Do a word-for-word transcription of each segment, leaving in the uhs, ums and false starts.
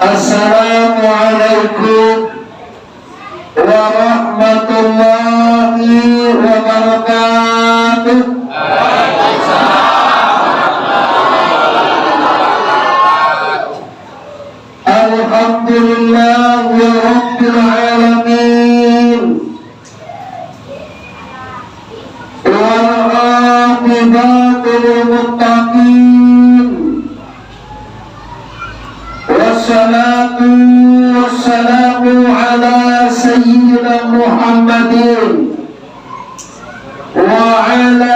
Assalamualaikum warahmatullahi wabarakatuh. Alhamdulillahirabbil alamin. Wal aqibatu lil muttaqin. Wassalatu wassalamu ala sayyidina Muhammadin wa ala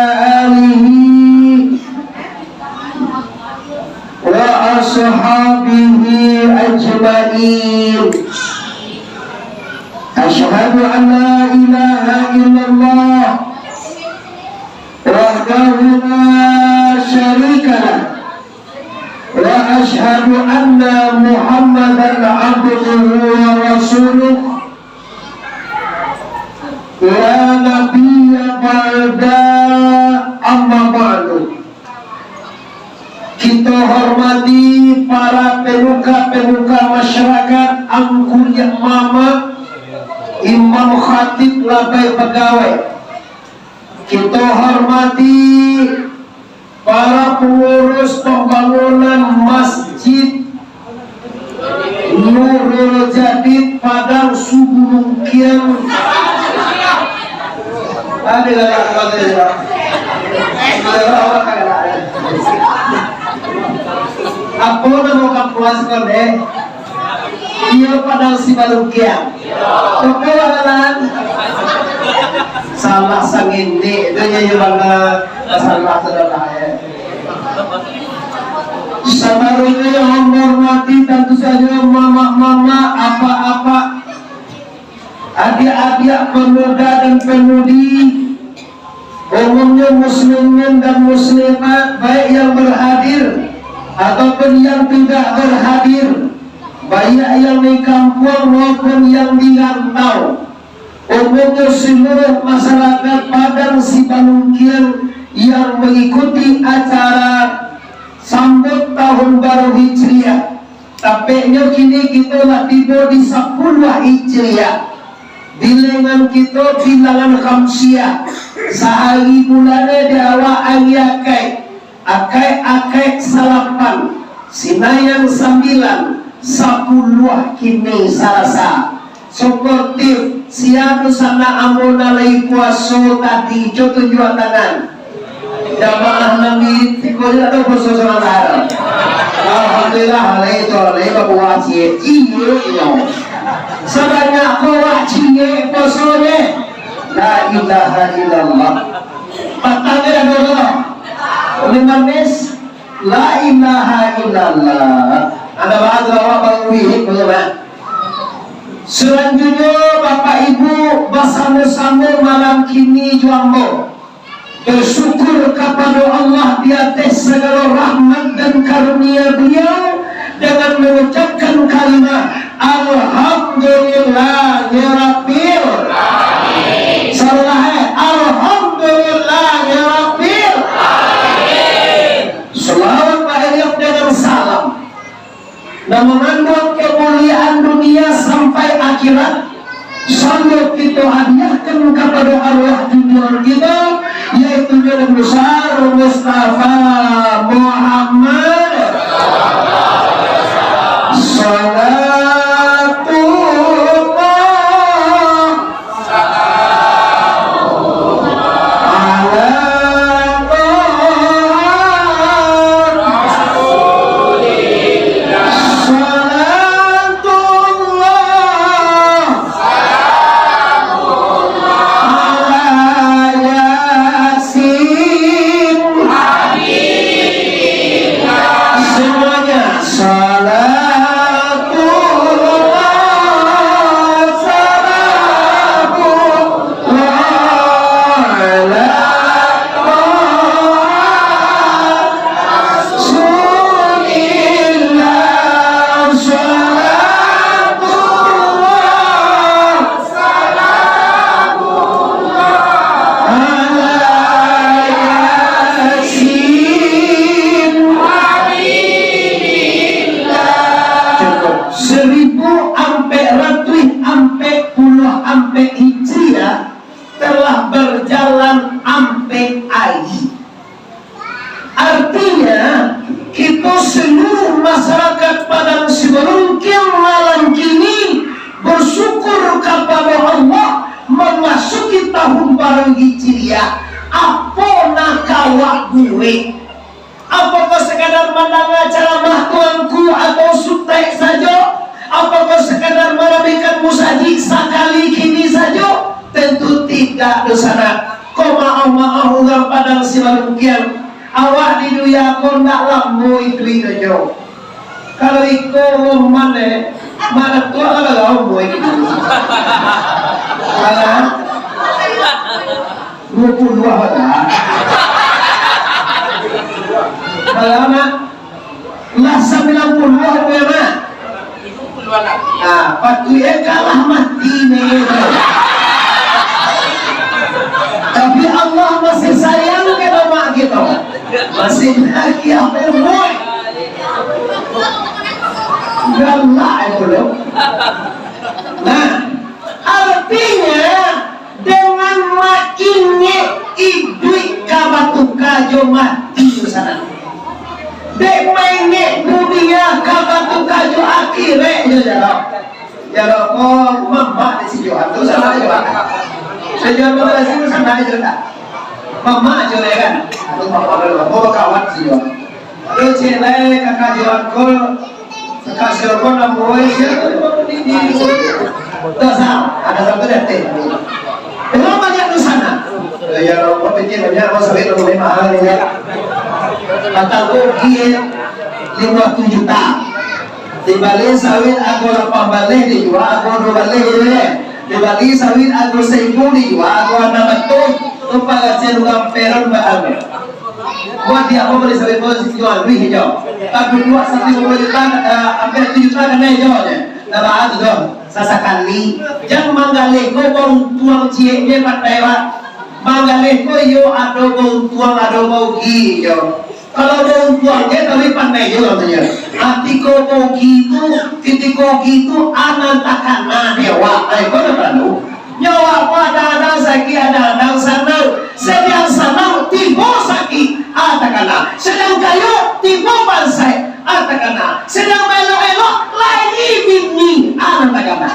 alihi wa ashabihi ajma'in. Asyhadu an la ilaha illallah wahdahu la syarika lah, wa asyhadu anna Muhammadan abduhu wa rasuluh, la nabiyya ba'da, amma ba'du. Kito hormati para pemuka-pemuka masyarakat, angku niniak mamak, imam khatib, labai pagawai. Kito hormati para pangurus pambangunan Masjid Nurul Jadid Padang Sibulungkiang. Ada lah, ada lah. Apo namo kampuang siko, deh? Iyo, Padang Sibulungkiang. Oke lah, Lan. Salah sangini, itu nyo, iyo, bana. Salah, saudara, ya. Sabarunnyo yang hormati, tantu sajo mamak-mamak, apak-apak, adiak-adiak, pemuda dan pemudi, umumnyo muslimin dan muslimat, baik yang berhadir ataupun yang tidak berhadir, baik yang di kampuang maupun yang di rantau. Umumnyo seluruh masyarakat Padang Sibulungkiang yang mengikuti acara sambut tahun baru Hijriah. Tapeknyo kini kito lah tibo di sapuluah Hijriah. Bilangan kito bilangan khamsiah. Sahari bulan di awak ari Akaik. Akaik-akaik salapan, Sinayan sambilan, sapuluah kini Salasa. Suportif, sia dunsanak ambo nan lai puaso tadi, co tunjuak tangan. Jamaah nan mirip siko jo ado puaso sabanta. Alhamdulillah, lai tu, lai babuah ciek. Iyo, iyo. Sabanyak ko awak ciek puasonyo. La ilaha illallah. Patang ni ado doh. Ulih manis. La ilaha illallah. Ado baa tu awak baru wirid punya, Mak. Selanjutnyo, Bapak Ibu, basamo-samo malam kini jo ambo bersyukur kapado Allah di ateh sagalo rahmat dan karunia Beliau dengan mengucapkan kalimah Alhamdulillahirabbil. Salah, eh? Alhamdulillahirabbil. Salawat bairingan dengan salam, nan mangandung kemuliaan dunia sampai akhirat, selalu kito hadiahkan kapado arwah junjungan kito, yaitu Nabi Besar Mustafa Muhammad. Salatullah ala Taha Rasulillah. Salatullah ala Yasin Habibillah. tahun baru Hijriah, apo nan ka awak buek? Apokoh sakadar mandanga caramah tuanku atau sutek sajo? Apokoh sakadar maramekan musajik sakali kini sajo? Tentu tidak, dunsanak. Ko maoh-maoh urang Padang Simalungiang, awak di dunia ko ndak lamo iduik sajo. Kalau iko Roman, eh, mana tua kalau lah umur ini. Alah. Dua puluh dua alah. Alah, Mak. Lah sambilan puluh dua umur, Mak. Ah, patuik eh kalah mati ni. Tapi Allah masih sayang ka mak kito. Masih lagi umur. Galak itu loh. Nah, artinya dengan maingek iduik ka batuka jo mati tu sanak. Dek maingek dunia ka batuka jo akhirat jo jaro. Jaro ko mamak di si Johan tu sanak jo. Si Johan tu sanak jo tak? Mamak jo kan? Atau mamak jo. Oh, kawan si Johan. Lu cilek kakajuan kul, kakajuan kul nang buai sia tu di bawah ni, di, di. Dosa, ada satu detik. Emang banyak dosa nah? Ya, ya, kau pikir banyak, kau sawit lebih mahal ni, ya. Kata kau, dia lima puluh juta. Dibali sawit aku lapan baleh, dijual aku dua baleh, ya. Dibali sawit aku seribu, dijual aku enam ratus. Tu palasia urang peron baal. Buat di apo bali sawit ko jual duit jo. Tapi buat satu limo juta, eh, ampia satu juta kanai jo je. Nah, baa tu doh. Sasakali, jan manggaleh ko bauntuang cieknyo pandai, Pak. Manggaleh ko iyo ado bauntuang, ado baugi jo. Kalau bauntuang je tapi pandai jo katonyo. Ati ko baugi tu, titiko ugi tu anan takana di awak. Ai, ko dah tahu. Nyo awak ko adang-adang sakik, adang-adang sanang. Sadang sanang, tibo sakik, ah, takana. Sadang kayo, tibo bansaik, ah, takana. Sadang maelok-elok, lai bini, ah, takana.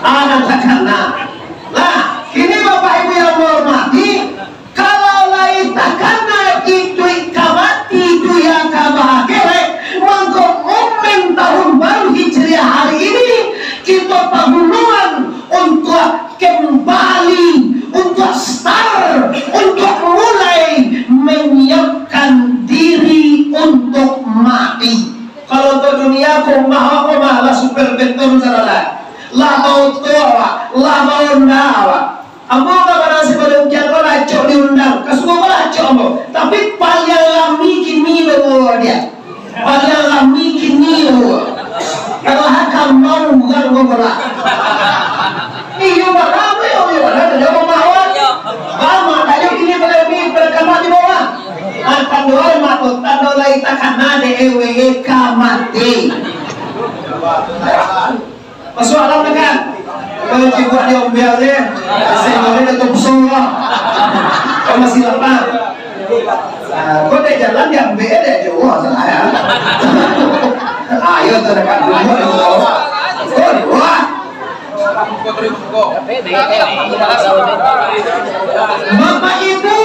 Ah, takana. Nah, kini Bapak Ibu yang menghormati, kalau lai takana iduik ka mati, dunia ka akhirat, mangko momen tahun baru Hijriah hari ini, kito paguluan untuak kembali, untuak start, untuak mulai menyiapkan diri untuk mati. Kalau untuak dunia ko mah, ko mah lah super beton salah. Lah baoto awak, lah baonda awak. Ambo ka Padang Simalungiang ko lah acok diundang, ka Subo ko lah acok ambo. Tapi paliang lami kini lo dia. Paliang lami kini lo. Kalau hakam mau urang ko lah. Iyo, barang, iyo, iyo, barang, iyo, barang. Bama, tayo kini pada ni, pada kamar di bawah. Ah, tando ai mato, tando lai takana dek ewe ka mati. Masuk alam kan? Kalau cibuak di ombel je, saya boleh dah topsong lah. Kau masih lapar. Ah, kau dek jalan di ambek dek jauh salah ya. Ayo tu dekat rumah dulu. Kau dua. Bapak Ibu,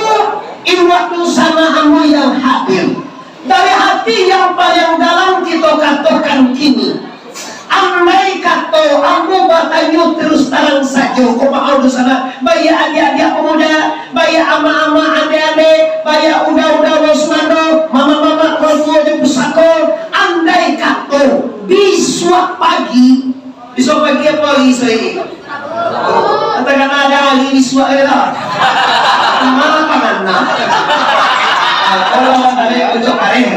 iwak tu sama amu yang hadir. Dari hati yang paling dalam kito katokan kini, andai kato ambo batanyo terus tarang sajo, ko maaf dunsanak, baiak adiak-adiak pamuda, baiak amak-amak, andeh-andeh, baiak uda-uda urang sumando, mamak-mamak urang tuo jo pusako, andai kato bisuak pagi, bisuak pagi apo hari Isnin? Katakanlah ada hari bisuak je lah. Malam pangan nah. Ah, kalau ada yang ucap kareh,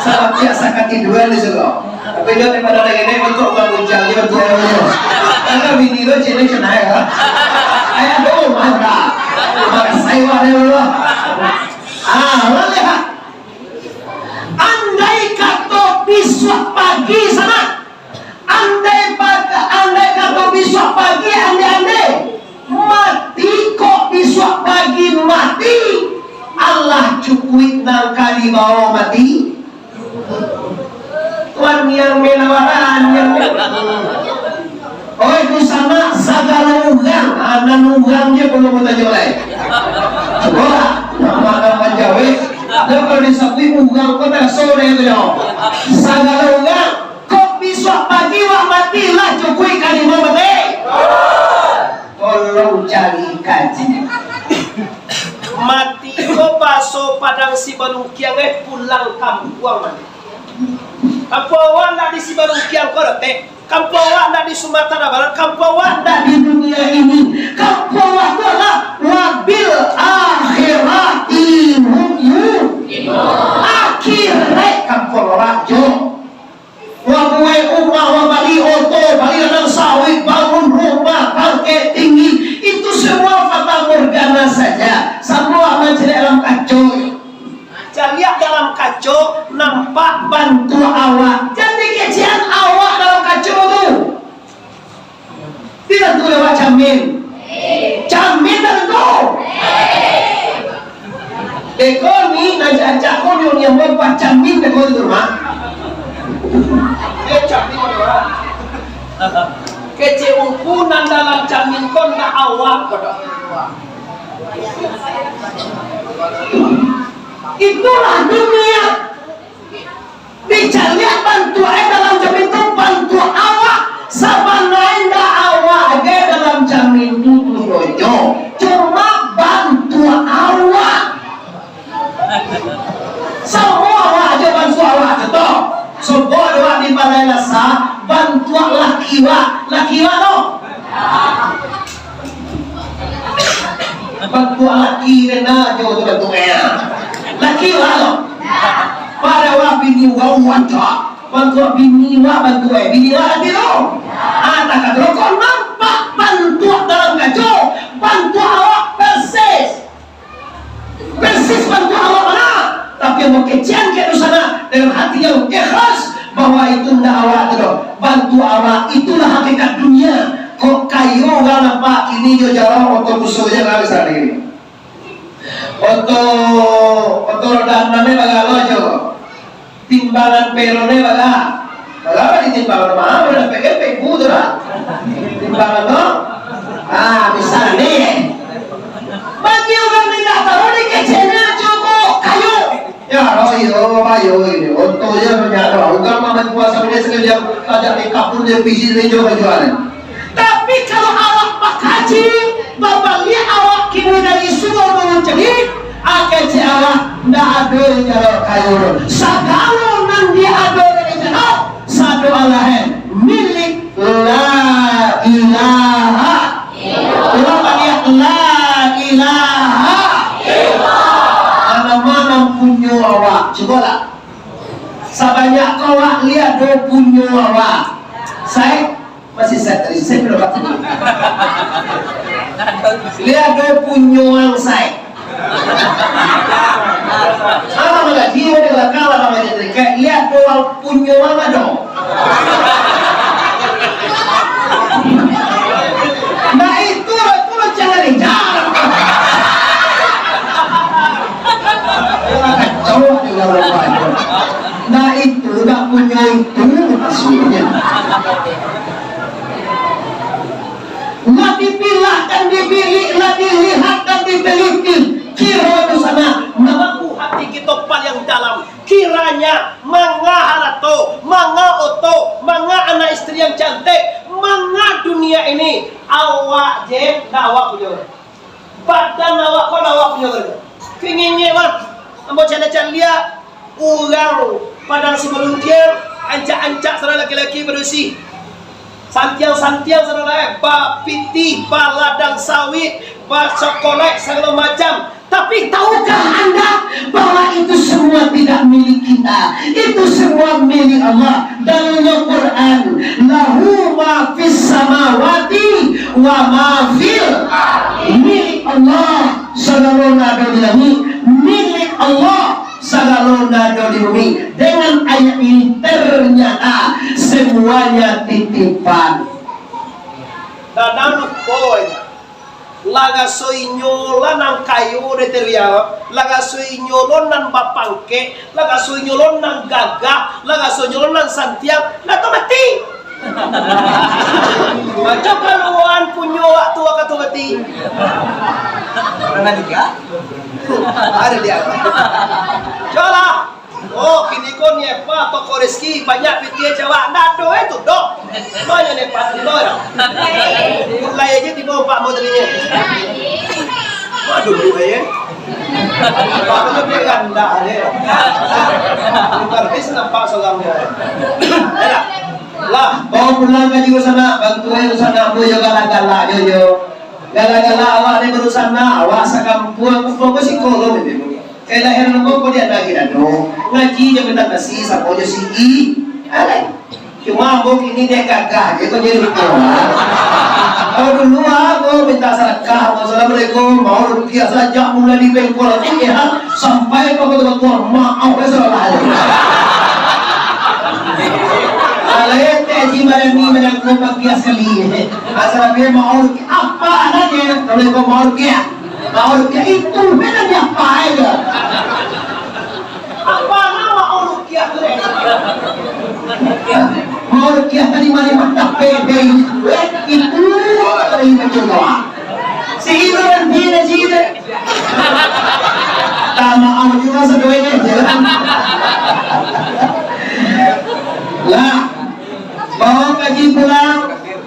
sama tiap sakati dua di situ. Tapi dia daripada lagi ni untuk orang bujang dia betul dia. Karena bini lo cili cenai lah. Ayah tu mana? Maka saya ada dulu. Ah, orang lihat. Andai kato bisuak pagi sanak, andai pag-, andai kato bisuak pagi, andai-andai mati, kok bisuak pagi mati, alah cukuik nan ka dibao mati. Tuan yang menawaran, yang Oi, di sana sagalo urang, ah, nan urang je balun batanyo lai. Cubolah, nak makan manjawek. Dah kalau disabuik urang ko tak sore tu nyo. Sagalo urang, kok bisuak pagi wak mati lah cukuik kalimo mati? Tolong cari kaji. Mati ko baso Padang Sibalungkiang, eh, pulang kampuang mati. Kampuang awak ndak di Sibalungkiang ko, Datuk. Kampuang awak ndak di Sumatera Barat, kampuang awak ndak di dunia ini. Kampuang awak tu adalah wabil akhirati hum yuqinun. Akhirat kampuang awak jo. Wabuek umah, wabali oto, bali ladang sawit, bangun rumah, pangkek tinggi, itu semua fata morgana saja. Samua mancaliak dalam kaco. Caliak dalam kaco, nampak bantuak awak. Jan dikecekan awak dalam kaco tu. Tidak tu lewat camin. Camin dah tu. Eko ni, rancak-rancak ko ni, ni, ni, buat camin dah ko tu, Mak. Eh, camin ko, Mak. Kecek ungku nan dalam camin ko ndak awak ko doh. Itulah dunia. Dicaliak bantuak e dalam camin tu, bantuak awak. Sabana indak awak e dalam camin tu, tu dojo. Cuma bantuak awak. Samo awak ajo bantuak awak tu. Sobok awak di Balai Lasa, bantuak laki awak. Laki awak tu. Bantuak laki kena jo tu bantuak e. Laki lah tu. Pado awak bini awak wancak. Bantuak bini awak bantuak e. Bini awak laki tu. Ah, tak kata kok nampak bantuak dalam kaco. Bantuak awak persis. Persis bantuak awak bana. Tapi ambo kecekan kek tu sana dengan hati yang ikhlas bahwa itu ndak awak tu doh. Bantuak awak itulah hakikat dunia. Kok kayo urang nampak kini jo jarang oto buso je lah misalnyo. Oto, oto roda anam ni bagalo jo. Timbangan peronyo baga. Baga di timbangan mah, udah P M P ku tu lah. Timbangan tu. Ah, bisa ni. Bagi urang indak tahu ni keceknyo cubo kayu. Ya, oh iyo, ayo ini. Oto je banyak doh. Urang mah main puasa ni sekali yang tajak di kapun dia pijik ni jual-jual. Tapi kalau awak bakaji, babaliak awak kini dari surau Gunung Cengkih, akecek awak ndak ado jalok kayu. Sagalo nan di ado dari jalok, sado alahan milik La Ilaha. Ulang baliak, La Ilaha. Mana-mana punyo awak. Cubolah. Sabanyak ko awak liek do punyo awak. Sai, masih sai tadi, sai belum. Liek do punyo ang sai. Alah, malah jiwa di belakang lah, namanya tadi. Kayak liek do ang punyo ang ado. Nah, itu lah, itu lah jangan di jalan. Wah, kacau di dalam rumah itu. Nah, itu, ndak punyo itu maksudnya. Lah dipilah dan dibilik, lah dilihat dan diteliti. Kiro itu sana, mampu hati kito paliang dalam. Kiranya manga harato, manga oto, manga anak istri yang cantik, manga dunia ini, awak je, ndak awak punyo. Badan awak ko ndak awak punyo. Kingin mah, ambo caliak-caliak, urang Padang Sibalungkiang, ancak-ancak saudara laki-laki badusi. Santiang-santiang saudara, eh, bapitih, baladang sawit, bacokolek, sagalo macam. Tapi tahukah anda bahwa itu semua tidak milik kita? Itu semua milik Allah. Dalam Quran, "Lahu ma fis samawati wa ma fil ardi." Milik Allah sagalo nan ado di langik, milik Allah sagalo nan ado di bumi. Dengan ayat ini ternyata semuanya titipan. Tanang lupo. Lah raso inyo lah nan kayo dek teriak, lah raso inyo lo nan bapangkek, lah raso inyo lo nan gagah, lah raso inyo lo nan santiang, lah tu mati. Macam kaluan punyo waktu wakatu mati. Pernah juga? Ada dia. Cobalah. Oh, kini ko ni apa toko rezeki banyak pitih jawab. Ndak ado itu doh. Banyak ni pasti doh. Mulai aja tiba empat mau tadi. Waduh, dua ya. Bagus tu dia ganda aja. Artis nampak seorang dia. Lah, bawa pulang ka jiwa sanak, bantu aja sanak, ambo yo galak-galak jo yo. Galak-galak awak ni baru sanak, awak sakampuang, kumpul ko siko lo ni. Kayak lahir lo ko dia lagi dah tu. Ngaji jo minta nasi, samo jo si I. Alai. Cuma ambo kini dek gagah je, kok jadi lupo. Kalau dulu ambo minta sadakah, ambo, "Assalamualaikum, mau rupiah sajo," mulai di bengkol aja, ya, sampai ka batua-batua, "Maaf, ya, salah aja." Kalau ente Haji Madani menangkap bagian sekali, asal dia mau rupiah, apa anaknya? Kalau kau mau rupiah, mau rupiah itu, beda dia apa aja. Apa nama Rukiah tu, eh? Rukiah tadi mari mantap, eh, eh, itu, eh, itu, eh, itu doang. Si itu dan dia, si itu. Tak mau juga seduanya, jalan. Lah, bawa kaji pulang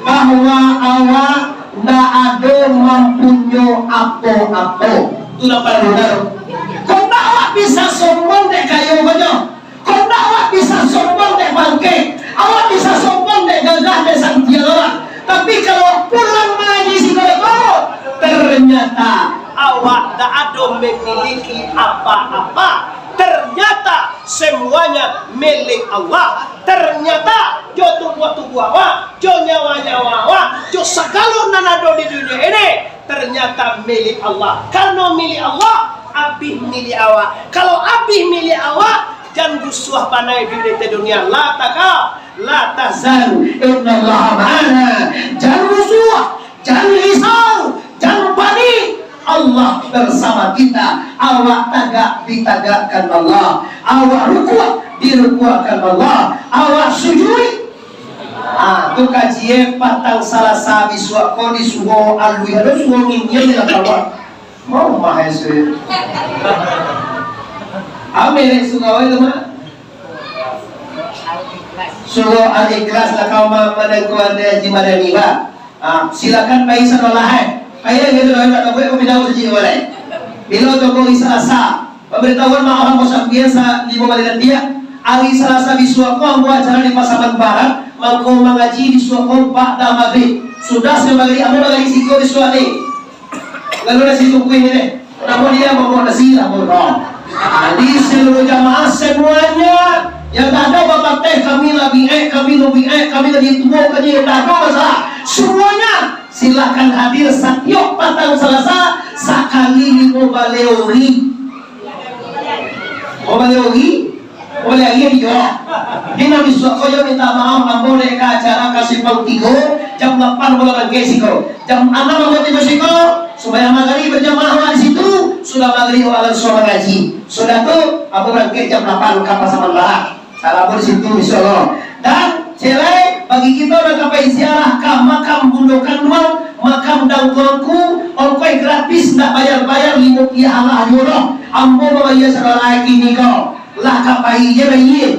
bahwa awak ndak ado mampunyo apo-apo. Tu lah paling baru. Kok ndak awak bisa sombong dek kayo ko nyo? Kok ndak awak bisa sombong dek bangkek? Awak bisa sombong dek gagah, dek santiang awak. Tapi kalau pulang mangaji siko ko, ternyata awak ndak ado memiliki apa-apa. Ternyata semuanya milik Allah. Ternyata jo tubuah-tubuah awak, jo nyawa-nyawa awak, jo sagalo nan ado di dunia ini, ternyata milik Allah. Karano milik Allah, abih milik awak. Kalau abih milik awak, jan rusuah panai di dunia. La taka, la tahzan, innallaha ma'ana. Jan rusuah, jan risau, jan panik. Allah bersama kita. Awak tagak, ditagakkan Allah. Awak rukuak, dirukuakkan Allah. Awak sujud. Ah, tu kaji, eh, patang Salasa bisuak ko di Surau Alwi, ado Surau Nginyiang di Langkawan. Mau mahal sudah. Ambil surau itu mah. Surau Al-Ikhlas lah kau ma-, madangkuan dari Haji Madani, bah. Ah, silakan pai sadolah, eh. Pai lah gitu, dah tabuik ko pindah saji boleh. Bilo toko hari Salasa, pambaritahuan maaf ambo sampian sa-, limo baleh nan dia. Hari Salasa bisuak ko ambo acara di Pasaman Barat, mangko mangaji bisuak ko ba'da magrib. Sudah sampai magrib, ambo magrib siko bisuak ni. Lalu nasi tungkuih ni deh. Namo dia bawa nasi lah, bawa. Jadi seluruh jamaah semuanya yang tak ada babateh, kami lah bi'ek, kami lah bi'ek, kami lah dituo, kami tak ada masalah. Semuanya silakan hadir satiok patang Salasa sakali limo baleh ori. Limo baleh ori? Boleh lagi, yo. Di nan bisuak ko, yo, minta maaf, ambo dek ka acara ka Simpang Tigo, jam lapan ambo lah barangkek siko. Jam anam ambo tibo siko, sumbayang magrib bajamaah awak di situ, sudah magrib awak langsuang mangaji. Sudah tu, ambo barangkek jam lapan ka Pasaman Barat. Salam di situ, insyaallah. Dan, ciek lai, bagi kito nan ka pai ziarah ka makam bundo kanduang, makam dangkuangku, ongkoih gratis, ndak bayar-bayar, limo piah alah juo doh. Ambo mambayar sadolah kini ko. Lah ka pai je, pai je.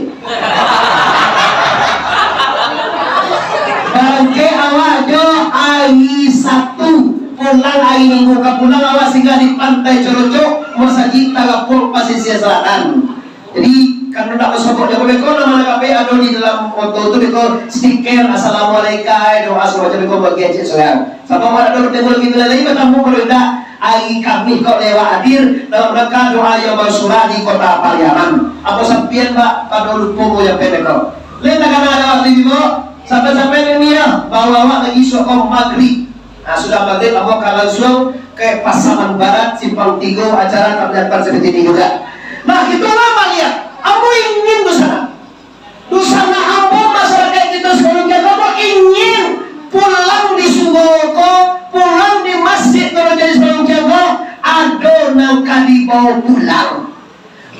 Barangkek awak jo ari Sabtu, pulang ari Minggu, ka pulang awak singgah di Pantai Corocok, Masajik Talapuak Pasisia Selatan. Jadi, karano ndak basobok jo beko, nan ma nan ka pai ado di dalam foto tu, beko stiker, "Assalamualaikum," doa samacam beko bagi ciek surang. Sabab awak ado batemu lagi tu lai, batamu kalau indak, ari Kamih ko lewat hadir dalam rangka doa yang bersurah di Kota Pariaman. Apo sampian, Pak, pado lupo ko nyampe beko. Lain takana ado waktu, Ibu, sampai-sampai ni, ya, bawa awak lagi suatu magrib. Nah, sudah magrib, ambo ka langsuang ka Pasaman Barat, Simpang Tigo, acara ka dilakukan seperti ini juga. Nah, itulah malihat. Ambo ingin di sana. Di sana ambo, masyarakat kita sekalian, ambo ingin pulang di surau ko, pulang di masjid kalau jadi sekalian ko, ado nan ka dibawa pulang.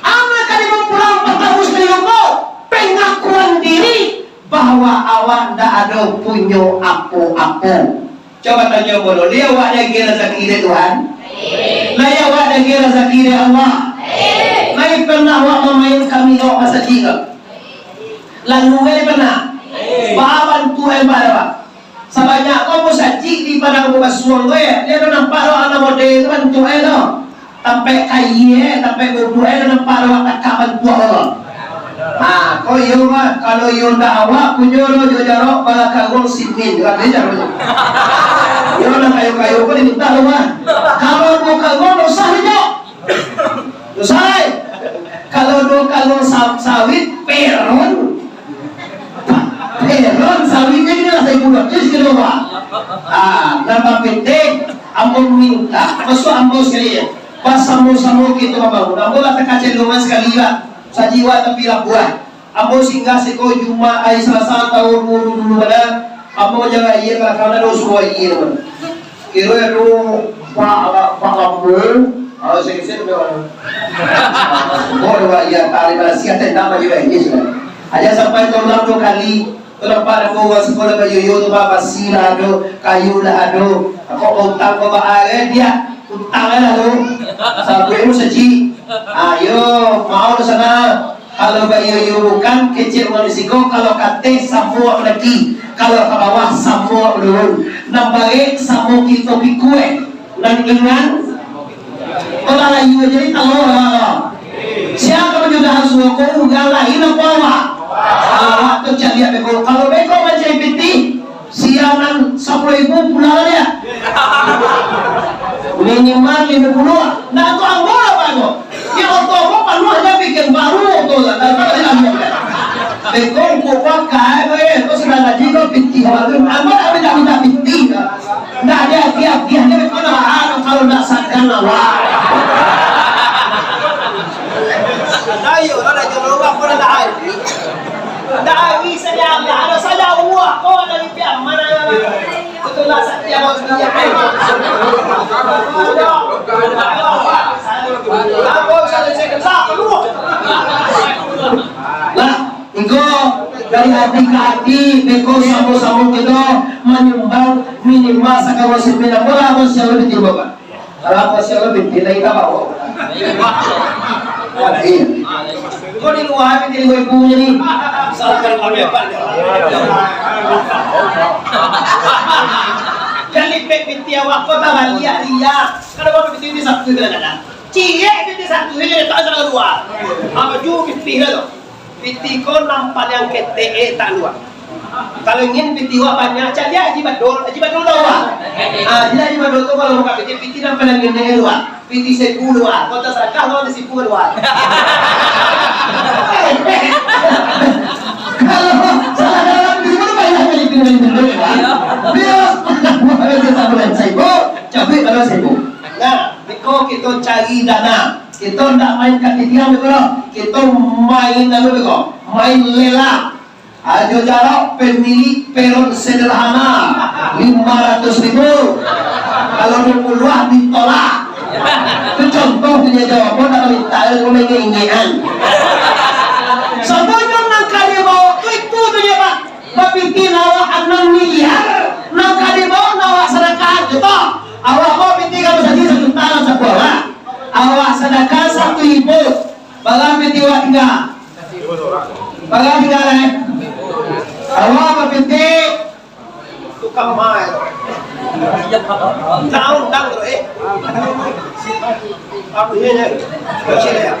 Anak ka dibawa pulang patang sekalian ko, pengakuan diri, bahwa awak ndak ado punyo apo-apo. Cubo tanyo baliau, lai awak diagiah razaki dek Tuhan? Lai awak diagiah razaki dek Allah? Lai pernah awak mamainkan minok masajik ko? Lalu lai pernah? Baa bantuak e, Pak? Sabanyak ko musajik di Padang Basuang ko, yo, ndak ado nampak doh anak model tu bantuak e tu. Tampek kaia, tampek bubuak e, ndak ado nampak doh takak bantuak e tu. Ha, ko iyo mah, kalau iyo ndak awak punyo doh, jo jarok bala karuang simin, jo ado jarok. Iyo nan kayo-kayo ko dimintak doh mah. Kalau duo karuang, doso inyo. Doso, ai. Kalau duo karuang sa-, sawit, peron. Heran, sawitnyo kini lah saibu duo ratuih kilo, Pak. Ah, nan bapitih, ambo mintak, masuak ambo sakali, basamo-samo kito mambangun. Ambo lah takacilungan sakali, Pak. Sajiwa tapi labuah. Ambo singgah siko Jumaik ari Salasa taun duo ribu dulu bana. Ambo manjaga aia ka lakang, ado suruah aia tu. Kiro tu, Pak, Pak Lambu, ah, sing-sing tu. Bodoh, Pak, iya, tali Malaysia, tenda baju ini sudah. Aja sampai tolong dua kali, tu nampak ada urang sikolah bayoyo tu, Pak, basi lah ado, kayu lah ado. Kok utang kau ba-, eh, dia, utang lah tu. Sabuik tu saji. Ayo, mau di sana. Kalau bayoyo bukan, kecek urang di siko, kalau kateh samo awak mandaki, kalau ka bawah samo awak manurun. Nan barek samo kito pikua, nan ringan, kalau layu jadi talua lah. Sia ka manjudahan surau ko, urang lain apo awak? Awak tu caliak beko. Kalau beko mancari pitih, Sia nan sapuluah ribu pulang dia. Minimal limo puluah. Ndak tu ambo lah, Pak, ko. Ya, oto ko panuah, dia bikin baru oto lah. Ndak tahu dia ambo. Beko ko pakai, weh. Ko sudah gaji ko pitih baru. Ambo ndak minta-minta pitih. Ndak ada agiah-agiahnyo, beko lah. Ah, kalau ndak sagan lah, wah. Ayo, lah, dah jodoh, apa dah, dah. Dari saja, ada saja uang, kau dari pihak mana? Itulah setiap orang punya. Aku salah saya kena penuh. Lah, iko dari hati ka hati, beko samo-samo kito manyumbang minimal sakawan sembilan bola, bos, yang lebih tinggi, Bapak. Kalau apa sih, Allah binti lagi ka bawah. Iya. Kau di luar binti lima ribu je ni. Salahkan kau lebar. Jadi pek binti awak kau tak baliak dia. Kalau kau binti ini satu kadang-kadang. Ciek binti satu ini tak salah dua. Apa ju binti lah tu. Pitih ko nan paliang ketek e tak luak. Kalau ingin pitih wak banyak, caliak Haji Badul. Haji Badul tahu wak? Ah, jadi Haji Badul tu kalau buka pitih, pitih nan paliang ketek e luak. Pitih seribu luak. Kota Sarakah lawan di seribu luak. Kalau salah dalam diri mana banyak kali pindah-pindah. Dia, dia tak boleh seribu, cabik kalau seribu. Nah, beko kito cari dana. Kito ndak main katidiang beko doh. Kito main anu beko, main lelang. Ajo jalok pemilik peron sederhana lima ratus ribu. Kalau duo puluah ditolak. Itu contoh tu dia jawab, kau ndak minta ilmu mengingin. Sebenarnya nang kali bawa tu itu tu dia, Pak. Bapitih awak anam miliar, nang ka dibawa awak sadakah juta. Awak bawa pitih ka masajik sajuta lah sabuah lah. Awak sadakah satu ribu. Bara pitih awak tingga? Bara tingga lai? Awak bapitih tukang mai. Tahu undang tu, eh. Apa dia, ya? Kecil, ya?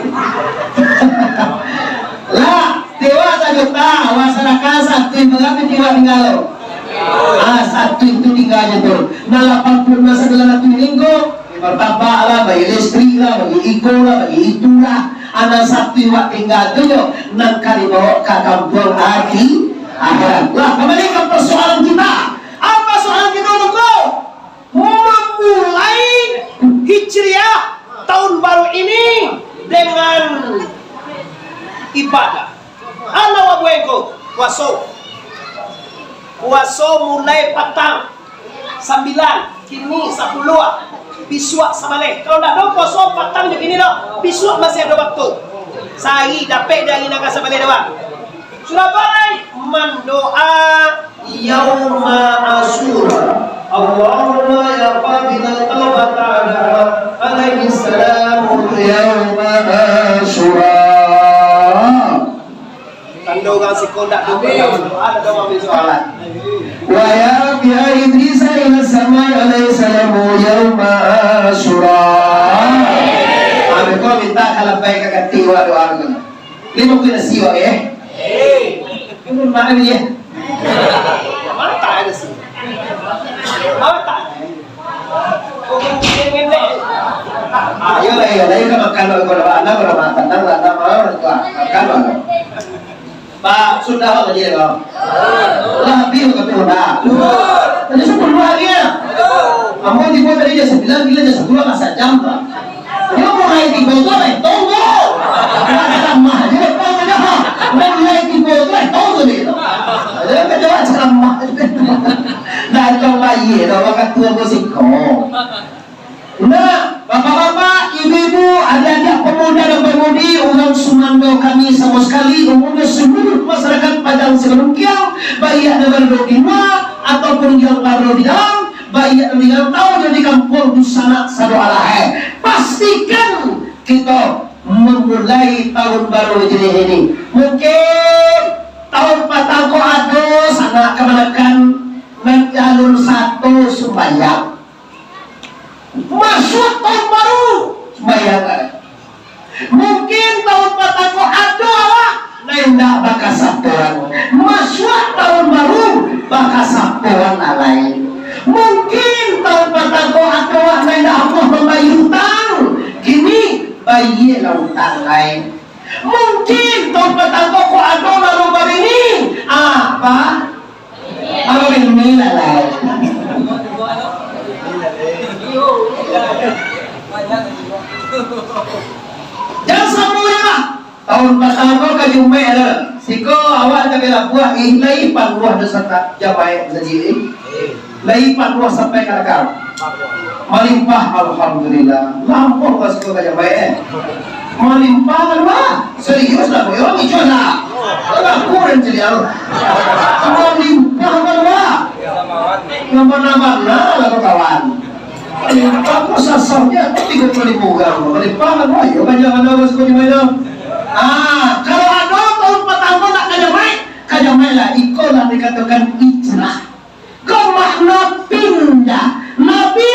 Lah, tiwak sajuta, awak sadakah satu, bara pitih awak tingga lo? Ah, satu itu tingga aja tu. Nah, lapan puluh lima segala tu minggu, martabak lah, bagi listrik lah, bagi iko lah, bagi itu lah. Anak satu awak tingga tu yo, nang ka dibawa ka kampuang aki-, akhirat. Lah, kembali ke persoalan kita. Apa soalan kita, Tuangku? Memulai Hijriah tahun baru ini dengan ibadah. Anak wabuah engkau, puaso. Puaso mulai patang, sambilan, kini sapuluah, bisuak sabaleh. Kalau ndak ado puaso patang jo kini doh, bisuak masih ado waktu. Sahari dapek di hari nan ka sabaleh doh, Bang. Sudah baik mandoa yauma Asyura. Allahumma ya qabilat taubata Adam alaihi salam yauma Asyura. Tando urang siko ndak doa, ndak doa ambil soalan. Wa ya Rabbi Idris ila samai alaihi salam yauma Asyura. Ambil kau minta kalau baik ka kati wa doa. Lima puluh nasi wak, eh? Ini makan, ya? Mata ada sih. Mata. Ayolah, ayolah, ayo makan dulu, kalau anak, kalau makan, tenang lah, tenang, ah, makan dulu. Pak, sudah apa dia, Bang? Lah, habis, kata, sudah. Tadi sepuluh hari, ya? Ambo tibo tadi jam sembilan, gila jam sepuluh, lah sajam, Pak. Yo, mulai tibo tu, eh, tunggu. Lah, ceramah aja, tunggu aja. Mulai tibo tu, eh, tunggu aja. Ayo, kita coba ceramah. Dah, coba, iya, dah, waktu tunggu siko. Nah, bapak-bapak, ibu-ibu, adik-adik, pemuda dan pemudi, urang sumando kami samo sakali, umumnyo seluruh masyarakat Padang Simalunkyang, baiak nan barado di lua ataupun yang barado di dalam, baiak nan di rantau, yang di kampuang, dunsanak, sadoalahe. Pastikan kito mamulai tahun baru Hijriah ini. Mungkin tahun patang ko ado sanak kamanakan nan alun sato sumbayang. Masuak tahun baru, sumbayang lai. Mungkin tahun patang ko ado awak nan indak bakasapoan. Masuak tahun baru, bakasapoan lai. Mungkin tahun patang ko ado awak nan indak amuah mambayia utang. Kini, bayialah utang lai. Mungkin tahun patang ko ado lalu babini. Apa? Kalau ilmi lah, lah. Jan samo lah. Tahun patang ko ka Jumaik lah. Siko awak tabi labuah, ih, lai panuah dosa tak jamaik masajik, eh. Lai panuah sampai ka lakang. Malimpah, alhamdulillah. Lampau ka siko ka jamaik, eh. Malimpah kan, Bah? Serius lah, boy. Orang ijo lah. Orang kurang jadi Allah. Malimpah kan, Bah? Nambah-nambah lah, lah, kawan. Malimpah kok sasarnya tiga puluh ribu orang. Malimpah kan, Bah? Yo, banyak mana orang suka di mana? Ah, kalau ada tahun patang ko nak ka jamaik, ka jamaik lah. Iko lah dikatakan hijrah. Ko makna pindah. Nabi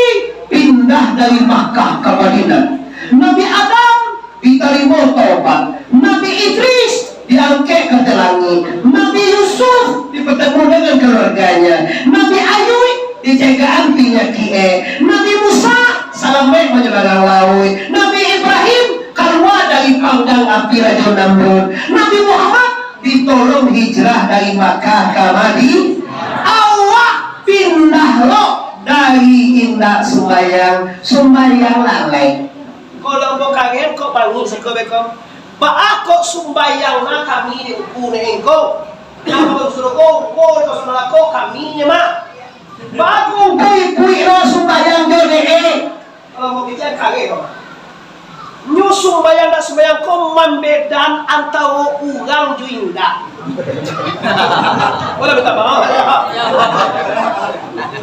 pindah dari Makkah ka Madinah. Nabi Adam ditarimo taubat. Nabi Idris diangkek ka langik. Nabi Yusuf dipatemu dengan keluarganya. Nabi Ayub dicegakan pinyakik. Nabi Musa salamaik manyebarang lauik. Nabi Ibrahim kalua dari panggang api Rajo Namrud. Nabi Muhammad ditolong hijrah dari Makkah ka Madinah. Awak pindah lo dari indak sumbayang, sumbayang lalai. Kalau mau karen kok bangun seko beko. Baa kok sumbayang na kami di uku ne engko? Nah, kalau suruh ko, ko di pasar Malako kami ne mak. Bagus, ibu ino sumbayang jo ne. Kalau mau kecek kare ko. Nyo sumbayang dak sumbayang ko mambedan antaro urang jo indak. Boleh minta maaf.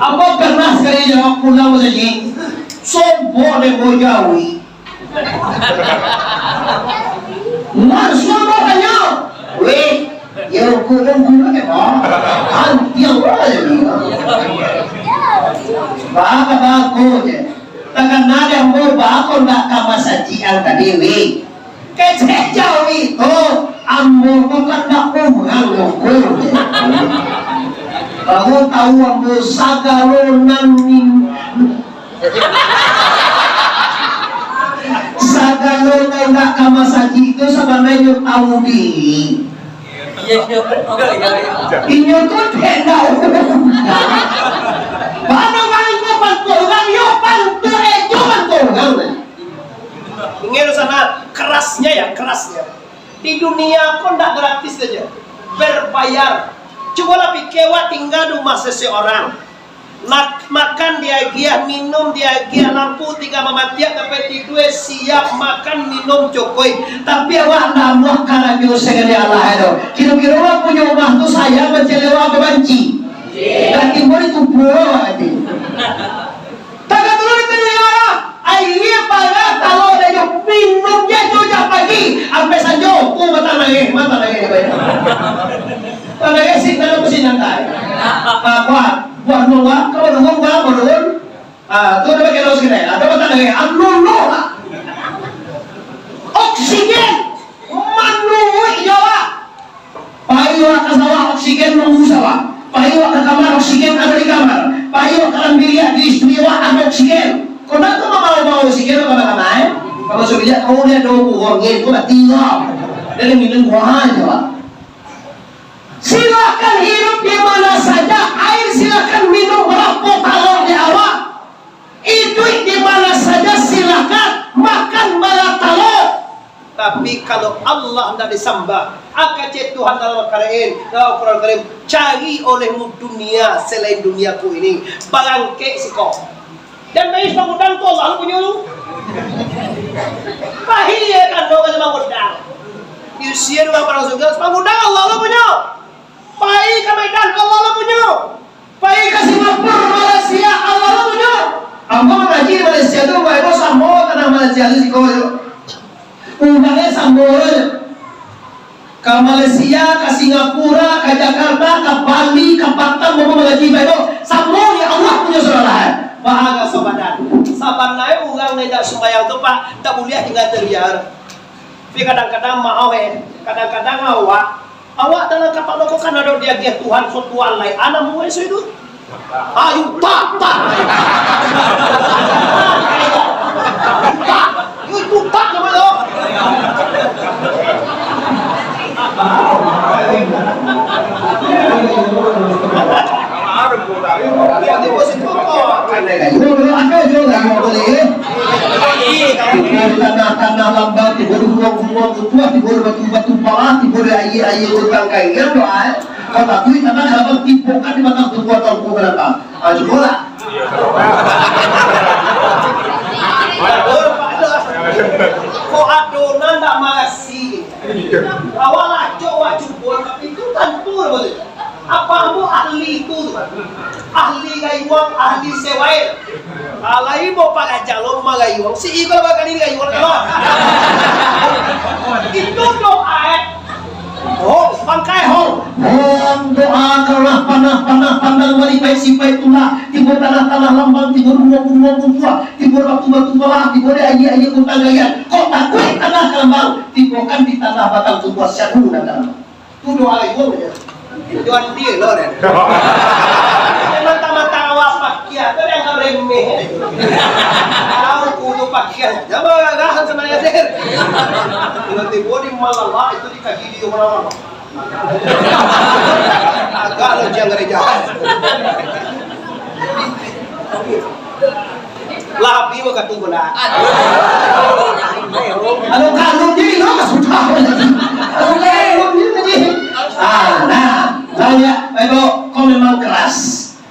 Ambo pernah sekali jawab pulang saji. Sombong dek bojawi. Langsung ambo tanyo, "Weh, yo kurang-kurang ke, Bang? Antiang aja ni." Baka bako je. Takana deh ambo bako ndak ka masajik ang tadi, weh. Kecek jauh itu, ambo ko kan ndak urang ukur je. Baru tahu ambo sagalo nan ning-, sagalo nan indak ka masajik tu sabananyo tahu diri. Inyo tu dek tahu. Mano mangko bantu urang, yo bantu ejo bantu urang. Ingat sana kerasnya ya, kerasnya. Di dunia ko ndak gratis saja, berbayar. Cubolah pikir, wak tinggal di rumah seseorang. Mak-, makan diagiah, minum diagiah, lampu tingga mamatiak, sampai tidua siap, makan minum cukuik. Tapi awak ndak amuah karajo sagalo alah tu. Kiro-kiro awak punyo rumah tu sayang, mancaliak awak, apo banci? Lah tibo di tubuah awak tu. Tagak dulu di tengah awak. Aia bara talok dek inyo, minum je tu jak pagi, ampe sanjo, tu batang nangih, batang nangih je banyak. Batang nangih, sinan aku sinan tai. Ah, kuat. Buah nunggu, kamu nunggu, buah, kamu nunggu. Ah, tu dah pakai daun sekedai. Ah, tu batang nangih, ah, nunggu lah. Oksigen, manuik je lah. Pai awak ka sawah, oksigen nunggu sawah. Pai awak ka kamar, oksigen ado di kamar. Pai awak ka dalam biliak, di istri awak ado oksigen. Kok ndak tu mambaok-baok oksigen ka kamar-kamar, eh? Ka masuak biliak, kau ni ado buah angin, kau mati kau. Dari minum buah aja, Pak. Silakan hidup di mana saja, air silakan minum barapo talok di awak. Iduik di mana saja silakan, makan bara talok. Tapi, kalau Allah ndak disambah, aka cek Tuhan dalam Al-Karim, dalam Al-Quran Karim, cari olehmu dunia selain duniaku ini, barangkek siko. Jan main pangudang tu Allah lo punyo tu. Pahia kan, dong ka pangudang. Diusia urang padang surga, pangudang Allah lo punyo. Pai ka Medan, Allah lo punyo. Pai ka Singapura, Malaysia, Allah lo punyo. Ambo mangaji di Malaysia tu, Bapak Ibu, samo tanah Malaysia tu siko jo. Umangnyo samo jo. Ka Malaysia, ka Singapura, ka Jakarta, ka Bali, ka Batam, ambo mangaji, Bapak Ibu, samo jo Allah punyo saudara. Bahaga sabadan. Sabananyo urang nan indak sumbayang tu, Pak, indak buliah tingga di luar. Tapi kadang-kadang maoh, eh. Kadang-kadang awak Awak dalam kapalo ko kan ado diagiah Tuhan, so Tuhan lai. Anak murid so itu. Ayo, tak, tak. Tak. Yo, itu tak nama tu. Tibo-tibo situ kok. Ado juo lah yang boleh. Tibo di tanah-tanah lambang, tibo di gumong-gumong tutuah, tibo di batu-batu palah, tibo di aia-aia gotang kaingan doa, eh. Kau tatuih tanah lambang, tibo kan di batang tubuah tongku kenapa? Ah, cubolah. Kok adonan ndak marasi? Awak lacok, awak cubo, tapi itu tantu lah, Bos. Apak ambo ahli tu, tu. Ahli gayuang, ahli sewail. Alai mo pagaja lo magayuang, si Iqbal bakali gayuang tu. Itu doa, eh. Oh, pangkai ho. Hom doa kalah panah, panah pandang bari pai sipai tulah. Tibo tanah, tanah lambang, tibo rumah, rumah bubuah, tibo batu, batu bawah, tibo di aia, aia gotang gayang. Kok takuik tanah kalambang, tibo kan di tanah batang tubuah syadu nan kalambang. Tu doa ibu aja. Tuan dia lo deh. Mata-mata awak pakiah tu yang remeh. Tahu kudu pakiah. Jangan gagahan sama ya, Der. Tiba-tiba di malam, ah, itu dikaji di rumah. Agak lo jangan gereja. Lah, api mah katu pun dah. Kalau kalun jadi lo mah sudah. Kalau kalun jadi tadi. Ah, nah, banyak. Bapak, kau memang keras.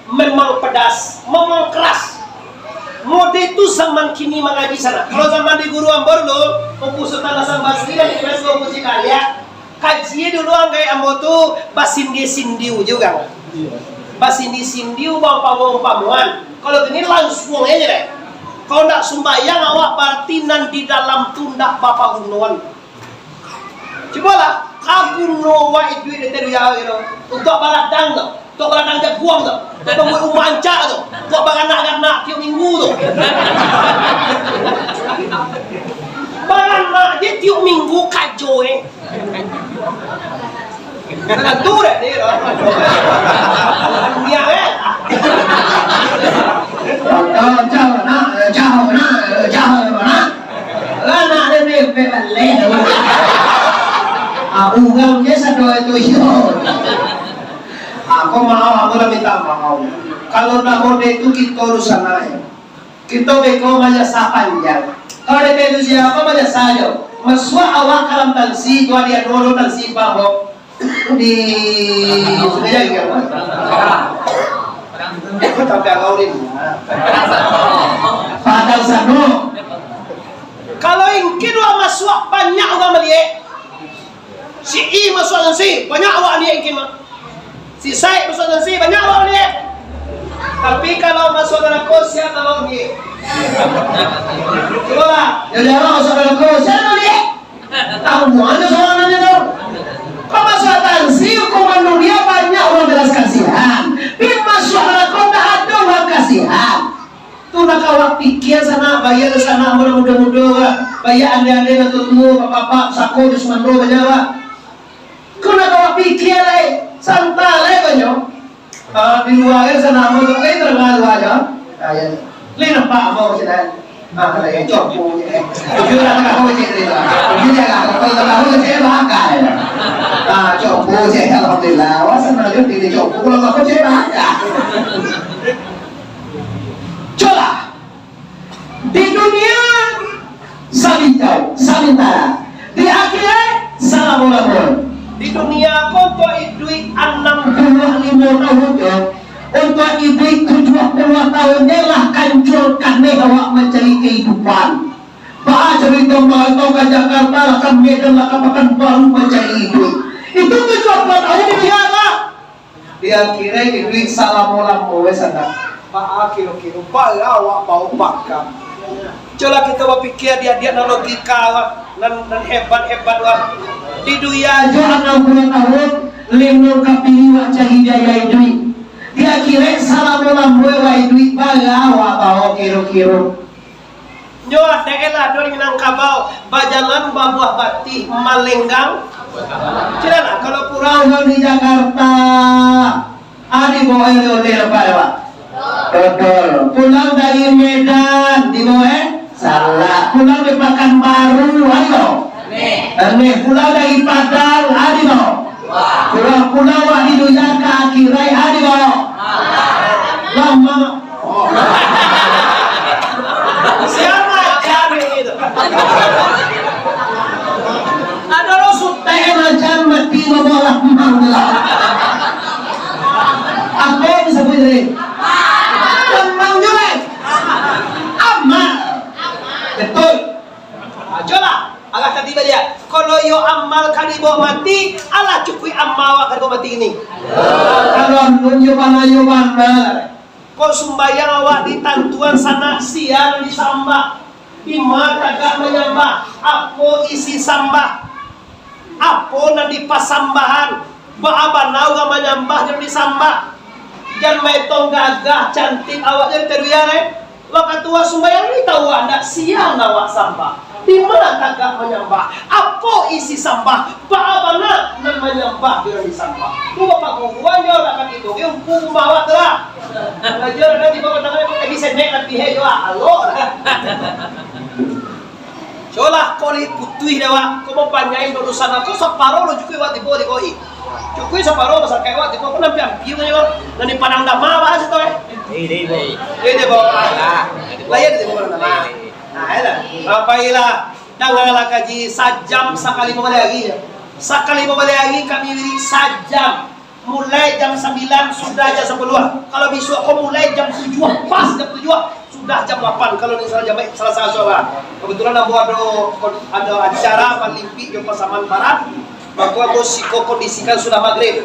Memang pedas, memang keras. Mode tu zaman kini mangaji sana. Kalau zaman di guru ambo dulu, Ungku Sultan Hasan Basri, dan di kelas dua Ungku Cikalia, kaji dulu anggaik ambo tu basindi-sindiu je urang. Basindi-sindiu, baumpamo-umpamoan. Kalau kini langsuang aja deh. Kalau ndak sumbayang awak, berarti nan di dalam tu ndak bapagunoan. Cubolah, ka guno wak iduik di tadi awak tu. Untuak baladang tu. Untuak baladang jaguang tu. Untuak bambuek rumah ancak tu. Untuak baranak-ranak tiok minggu tu. Baranak je tiok minggu kajo, eh. Tantu deh, ni, tu. Niat, eh. Jauh, jauh, nak, jauh, nak, jauh, nak. Lah, nak, dia mepet balik. Ah, urang je sado itu, iyo. Aku maaf, aku lah minta maaf. Kalau nak mode itu, kita urusan lain. Kito beko majasa panjang. Kalau dek itu siapa majasa jo. Masuak awak ka dalam tansi, tu ado anu tansi baho. Di Sungai Jaya, kan? Tapi agak urin. Padang sano. Kalau ingkin urang masuak banyak urang maliek. Si I masuak nan si, banyak awak liek ingkin mah. Si Said masuak nan si, banyak awak liek. Tapi kalau masuak narako, sia awak liek. Cubolah. Jadi awak masuak narako, sia awak liek. Tahu mana soalannya tu? Kok masuak nan si, hukuman dunia banyak urang balas kasihan. Tapi masuak narako tak ada urang kasihan. Tu nak awak pikia sanak, baiak sanak, mudo-mudo, baiak ande-ande, nan tuo-tuo, bapak-bapak, sako, di sumando, banyak, Pak. Ko nak awak pikia lai, santai lai banyak. Ah, di lua kan sanak, ambo tu, eh, tarang lua aja. Ah, ya. Lai nampak ambo macam mana? Ah, kalau yang copo je. Jujur lah, tak tahu je tadi tu. Jujur lah, kalau tak tahu je, bakal. Ah, copo je, alhamdulillah. Wah, senang juga di copo, kalau tak tahu je, bakal. Coba. Di dunia sabintau, sabintara. Di akhirat salamo-lamo. Di dunia ko untuak iduik anam puluah limo tahun jo, untuak iduik tujuah puluah tahun je lah kancur kaneh awak mancari kahidupan. Baa carito marantau ka Jakarta, lah ka Medan, lah ka Pakanbaru mancari iduik. Itu tujuah puluah tahun di dunia lah. Di akhirat iduik salamo-lamo, weh, sanak. Baa kiro-kiro, baa awak baopaka. Cubolah kito bapikia, adiak-adiak nan logika, wah, nan, nan hebat-hebat, wah. Di dunia jo anam puluah tahun, limo ka piri wak cari biaya iduik. Di akhirat salamo-lamo, weh, wak iduik, baa awak bao kiro-kiro. Nyo ado lah, ado di Minangkabau, bajalan babuah batih, malenggang. Cina lah, kalau pulang di Jakarta, ari bawa oleh-oleh lepas, Pak. Dodol. Pulang dari Medan, di bawah, eh? Salah. Pulang di Pakanbaru, ayo. Aneh. Pulang dari Padang, ari no. Pulang-pulang wak di dunia ka akhirat, ari no. Lama. Sia macan itu. Ado lo sutek macan mati, bawa lamang lah. Apa yang disebut tadi? Lamang juga. Amal. Betul. Ajolah, alah tadi baliak. Kalau iyo amal ka dibawa mati, alah cukuik amal awak ka dibawa mati kini. Kalau alun yo bana, yo bana. Kok sumbayang awak ditantuan sanak, sia nan disambah? Dima tagak manyambah? Apo isi sambah? Apo nan dipasambahan? Baa bana urang manyambah jo disambah? Jan maetong gagah cantik awak jan taruiang, eh. Wakatu awak sumbayang ni tahu awak ndak sia nan awak sambah? Dima tagak manyambah? Apo isi sambah? Baa bana nan manyambah jo nan disambah? Tu bapak guruan jo lah kaki tu, dia umpu rumah awak tu lah. Belajar ada di bawah tangan, kok tadi senek tapi he jo, ah, alok lah. Solah kok li putuih dek awak, kok bapanjang dosa, kok saparo lo cukuik awak tibo di koi. Cukuik saparo masyarakat awak tibo, kok nampi ampia banyak awak. Nan di Padang Dama, bah, situ, eh. Eh, dia bawa. Eh, dia bawa. Lah, iya, dia bawa nama. Nah, ayolah. Bapak ilah, dangalah kaji sajam sakali babaliak ari. Sakali babaliak ari kami wirid sajam. Mulai jam sambilan, sudah jam sapuluah. Kalau bisuak ko mulai jam tujuah, pas jam tujuah, sudah jam lapan. Kalau ni salah jam, salah satu lah. Kebetulan ambo ado, ado acara Palimpik jo Pasaman Barat. Mako ambo siko kondisikan sudah magrib.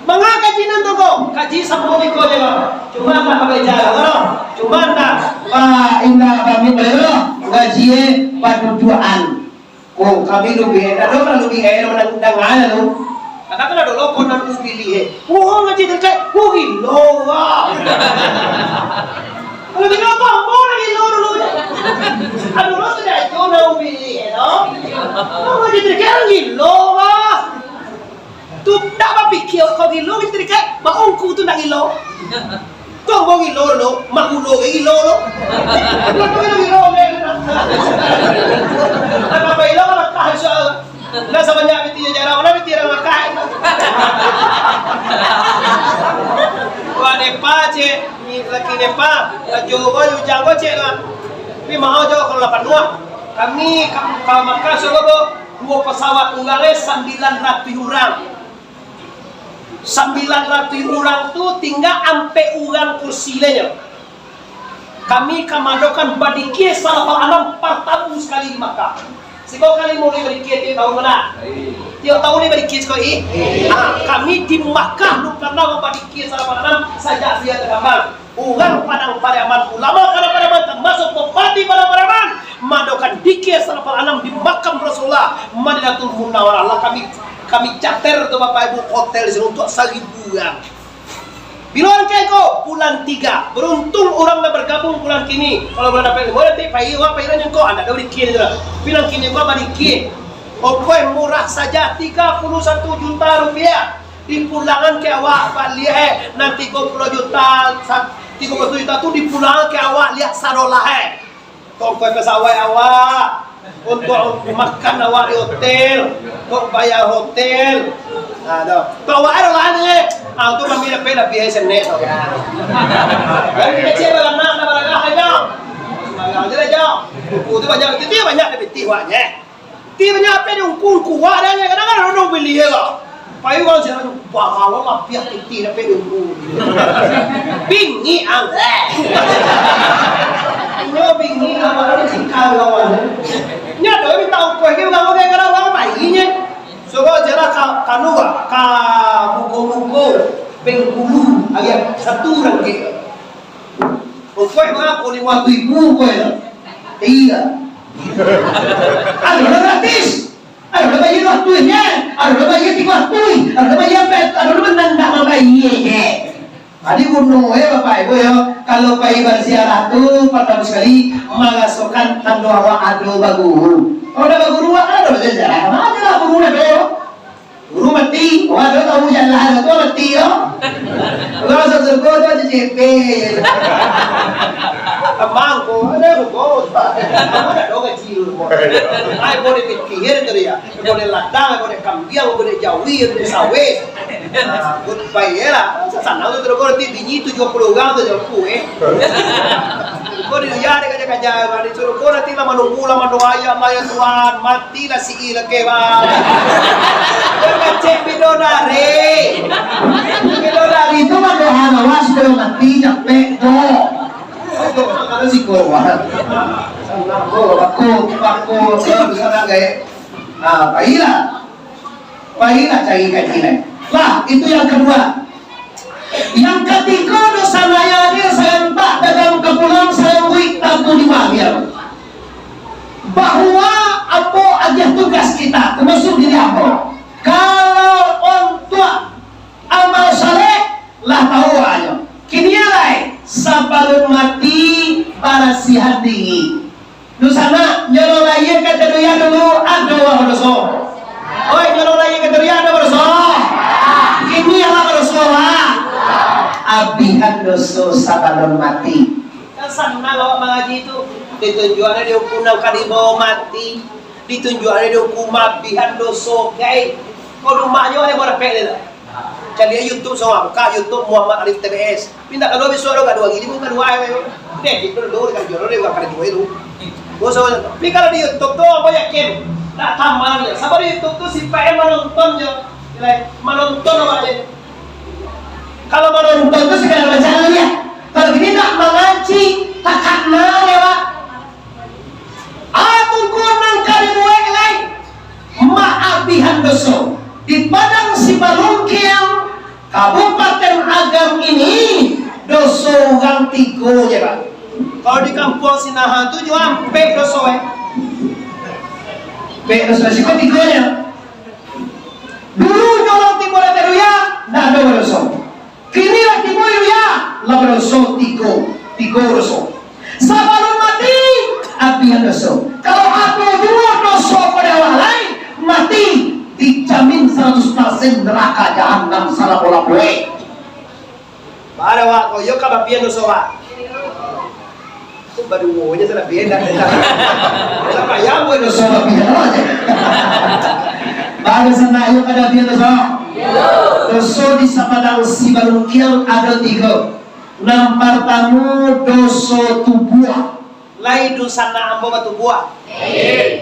Manga kaji nan tu ko? Kaji samo iko je, Bang. Cuma ndak pakai jalan, Bang. Cuma ndak, Pak, indak kami beliau. Kaji, eh, padudukan. Ko, kami lubiah, ado urang lubiah, eh, nan danga tu. Katakanlah dulu, ko nan lubiah, eh. Oh, ngaji dekat, oh, gilo, wah. Kalau gilo, apa, apa nan gilo dulu? Aduh, lo sudah itu, nan lubiah, eh, no? Oh, ngaji dekat, gilo, wah. Tu ndak bapikia kau gilo, gitu, dikek. Baongku tu ndak gilo. Tu ambo gilo lo, mak gulo ge gilo lo. Gilo, gilo, gilo, gilo. Apa gilo, apa tahan soal. Ndak sabanyak piti jarang, mana piti urang makan. Wah, depa, cek. Ni laki depa. Ajo, wah, ujang, wah, cek lah. Tapi mahal jo kalau lapan dua. Kami, ka-, kalau makan, soalnya, bo, dua pesawat tunggal, eh, sambilan ratuih urang. Sambilan ratuih urang tu tingga ampek urang kursi lai nyo. Kami ka maadokan badikia salafal anam partamu sakali di Makkah. Siko kali mulai badikia tiok taun ko lah. Tiok taun ni badikia siko i. Ha, kami di Makkah alun parnah mambadikia salafal anam sajak Buya takambang. Urang Padang Pariaman, ulama Padang Pariaman, tamasuak bupati Padang Pariaman, maadokan dikia salafal anam di makam Rasulullah, Madinatul Munawarah. Lah kami, kami cater tu Bapak Ibu hotel di siko untuak saribu urang. Bilo angkek ko? Bulan tiga. Baruntung urang nan bargabung bulan kini. Kalau bulan April, bulan nanti pai, wah, pai lah nyangko, anda dah badikia je lah. Tapi nan kini ko badikia. Ongkoih murah saja tiga puluh satu juta rupiah. Dipulangan ka awak baliak, eh, nan tigo puluah juta, sa-, tigo puluah juta tu dipulangan ka awak liak sadolah, eh. Ongkoih pesawat awak, untuak makan awak di hotel, untuak bayar hotel. Nah, tu. Tu awak ado lah ni, eh. Ah, tu kami dapek labiah senek tu. Jadi kecil baranak, dah baragah aja. Baragah aja lah, jauh. Buku tu banyak, itu dia banyak dapik awaknya, eh. Ti banyak ape di ungku-ungku, wak dah, kadang-kadang urang bali lah. Pai urang sinan, "Bahalo lah, piah titi dapek di ungku." Bingik ang. Inyo bingik ang, baru cikal lawan. Nyo ado minta ungkuih, dia urang-urang kadang urang pai nyo. Suruh aja lah ka, kanu, ka muko-muko Bengkulu, ayat satu urang ke. Ungkuih mah, ko limo ratuih ribu ungkuih tu. Iyo. Ado nan gratis. Ado nan bayia duo ratuih nyo. Ado nan bayia tigo ratuih. Ado nan bayia ampek, ado nan indak mambayia nyo. Jadi guno, eh, Bapak Ibu, yo. Kalau pai baziarah tu, partamo sakali, marasokan tando awak ado baguru. Kalau ado baguru, awak kan ado baziarah. Mano lah guru nan ado, yo? Guru mati, wah, tu tahu jalan tu mati tu. Kalau masuk surga tu aja cepe je. Amang ko, ada ko, tak ada gaji lu. Ai, boleh pikir tu dia. Boleh ladang, boleh kambiang, boleh jawi, boleh sawit. Ah, goodbye lah. Sanang tu terus nanti bini tujuh puluh orang tu japu, eh. Ko di dunia dek kaja-kaja, di surga nanti lah manunggu, lah mandoa, "Ya Allah, ya Tuhan, mati lah si I lagi, Bang." Kan kacek bidodari. Bidodari tu mandoa lawas supayo mati, capek tu. Itu kalau si korban. Aku, aku, aku, aku, bisa nak gaya. Ah, pailah. Pailah cari kaji lain. Lah, itu yang kedua. Yang katigo, doso naya dia sarantak dagang ka pulang, sarambuik tabu di baliau. Bahwa ambo agiah tugas kita, termasuk diri ambo. Kalau untuak amal saleh, lah tahu aja. Kini lai, sabalun mati, barasiahan diri. Dunsanak, nyo lah lahia ka dunia dulu, ado badoso? Oi, nyo lah lahia ka dunia, ado badoso? Kini lah badoso, ha? Abihan doso sabalun mati. Kan sanang awak mangaji tu. Ditunjuak nyo di hukum nan ka dibawo mati. Ditunjuak nyo di hukum abihan doso, gai. Ko dumaknyo ado barapek dia tu. Caliak YouTube sawa, buka YouTube Muhammad Arif T B S. Pindah ka duo bisuak tu, ka duo gili, ka duo ai, ayo. Deh, gitu dulu, ka duo dulu, ka duo dulu. Gua sawa. Tapi kalau di YouTube tu, ambo yakin, nak tamal dia. Sabab di YouTube tu, sipaik manonton je. Nilai, manonton awak je. Kalau manonton tu, segala macam dia. Kalau gini, nak mangaji, tak kanal dia, Pak. Apo ko nan ka dibuek lai? Maabihan doso. Di Padang Sibalungkiang, Kabupaten Agam ini, doso urang tigo je, Pak. Kalau di kampuang Sinaha tu juo ampek doso, eh. Ampek doso, siko tigo je. Dulu nyo urang tibo dari Teruya, ndak ado doso. Kini lah tibo di dunia, lah badoso tigo, tigo doso. Sabalun mati, abihan doso. Kalau ado juo doso pado awak lai, mati, dijamin saratus persen neraka jahanam salamo-lamonyo. Baa awak ko, iyo ka baabihan doso, Pak? Baduo nyo salabiah, indak, indak. Lah payah buek doso babihan aja. Baru sanak, iyo kada babihan doso. Doso di Sapadang Sibalungkiang ado tigo. Nan partamo, doso tubuah. Lai dunsanak ambo batubuah?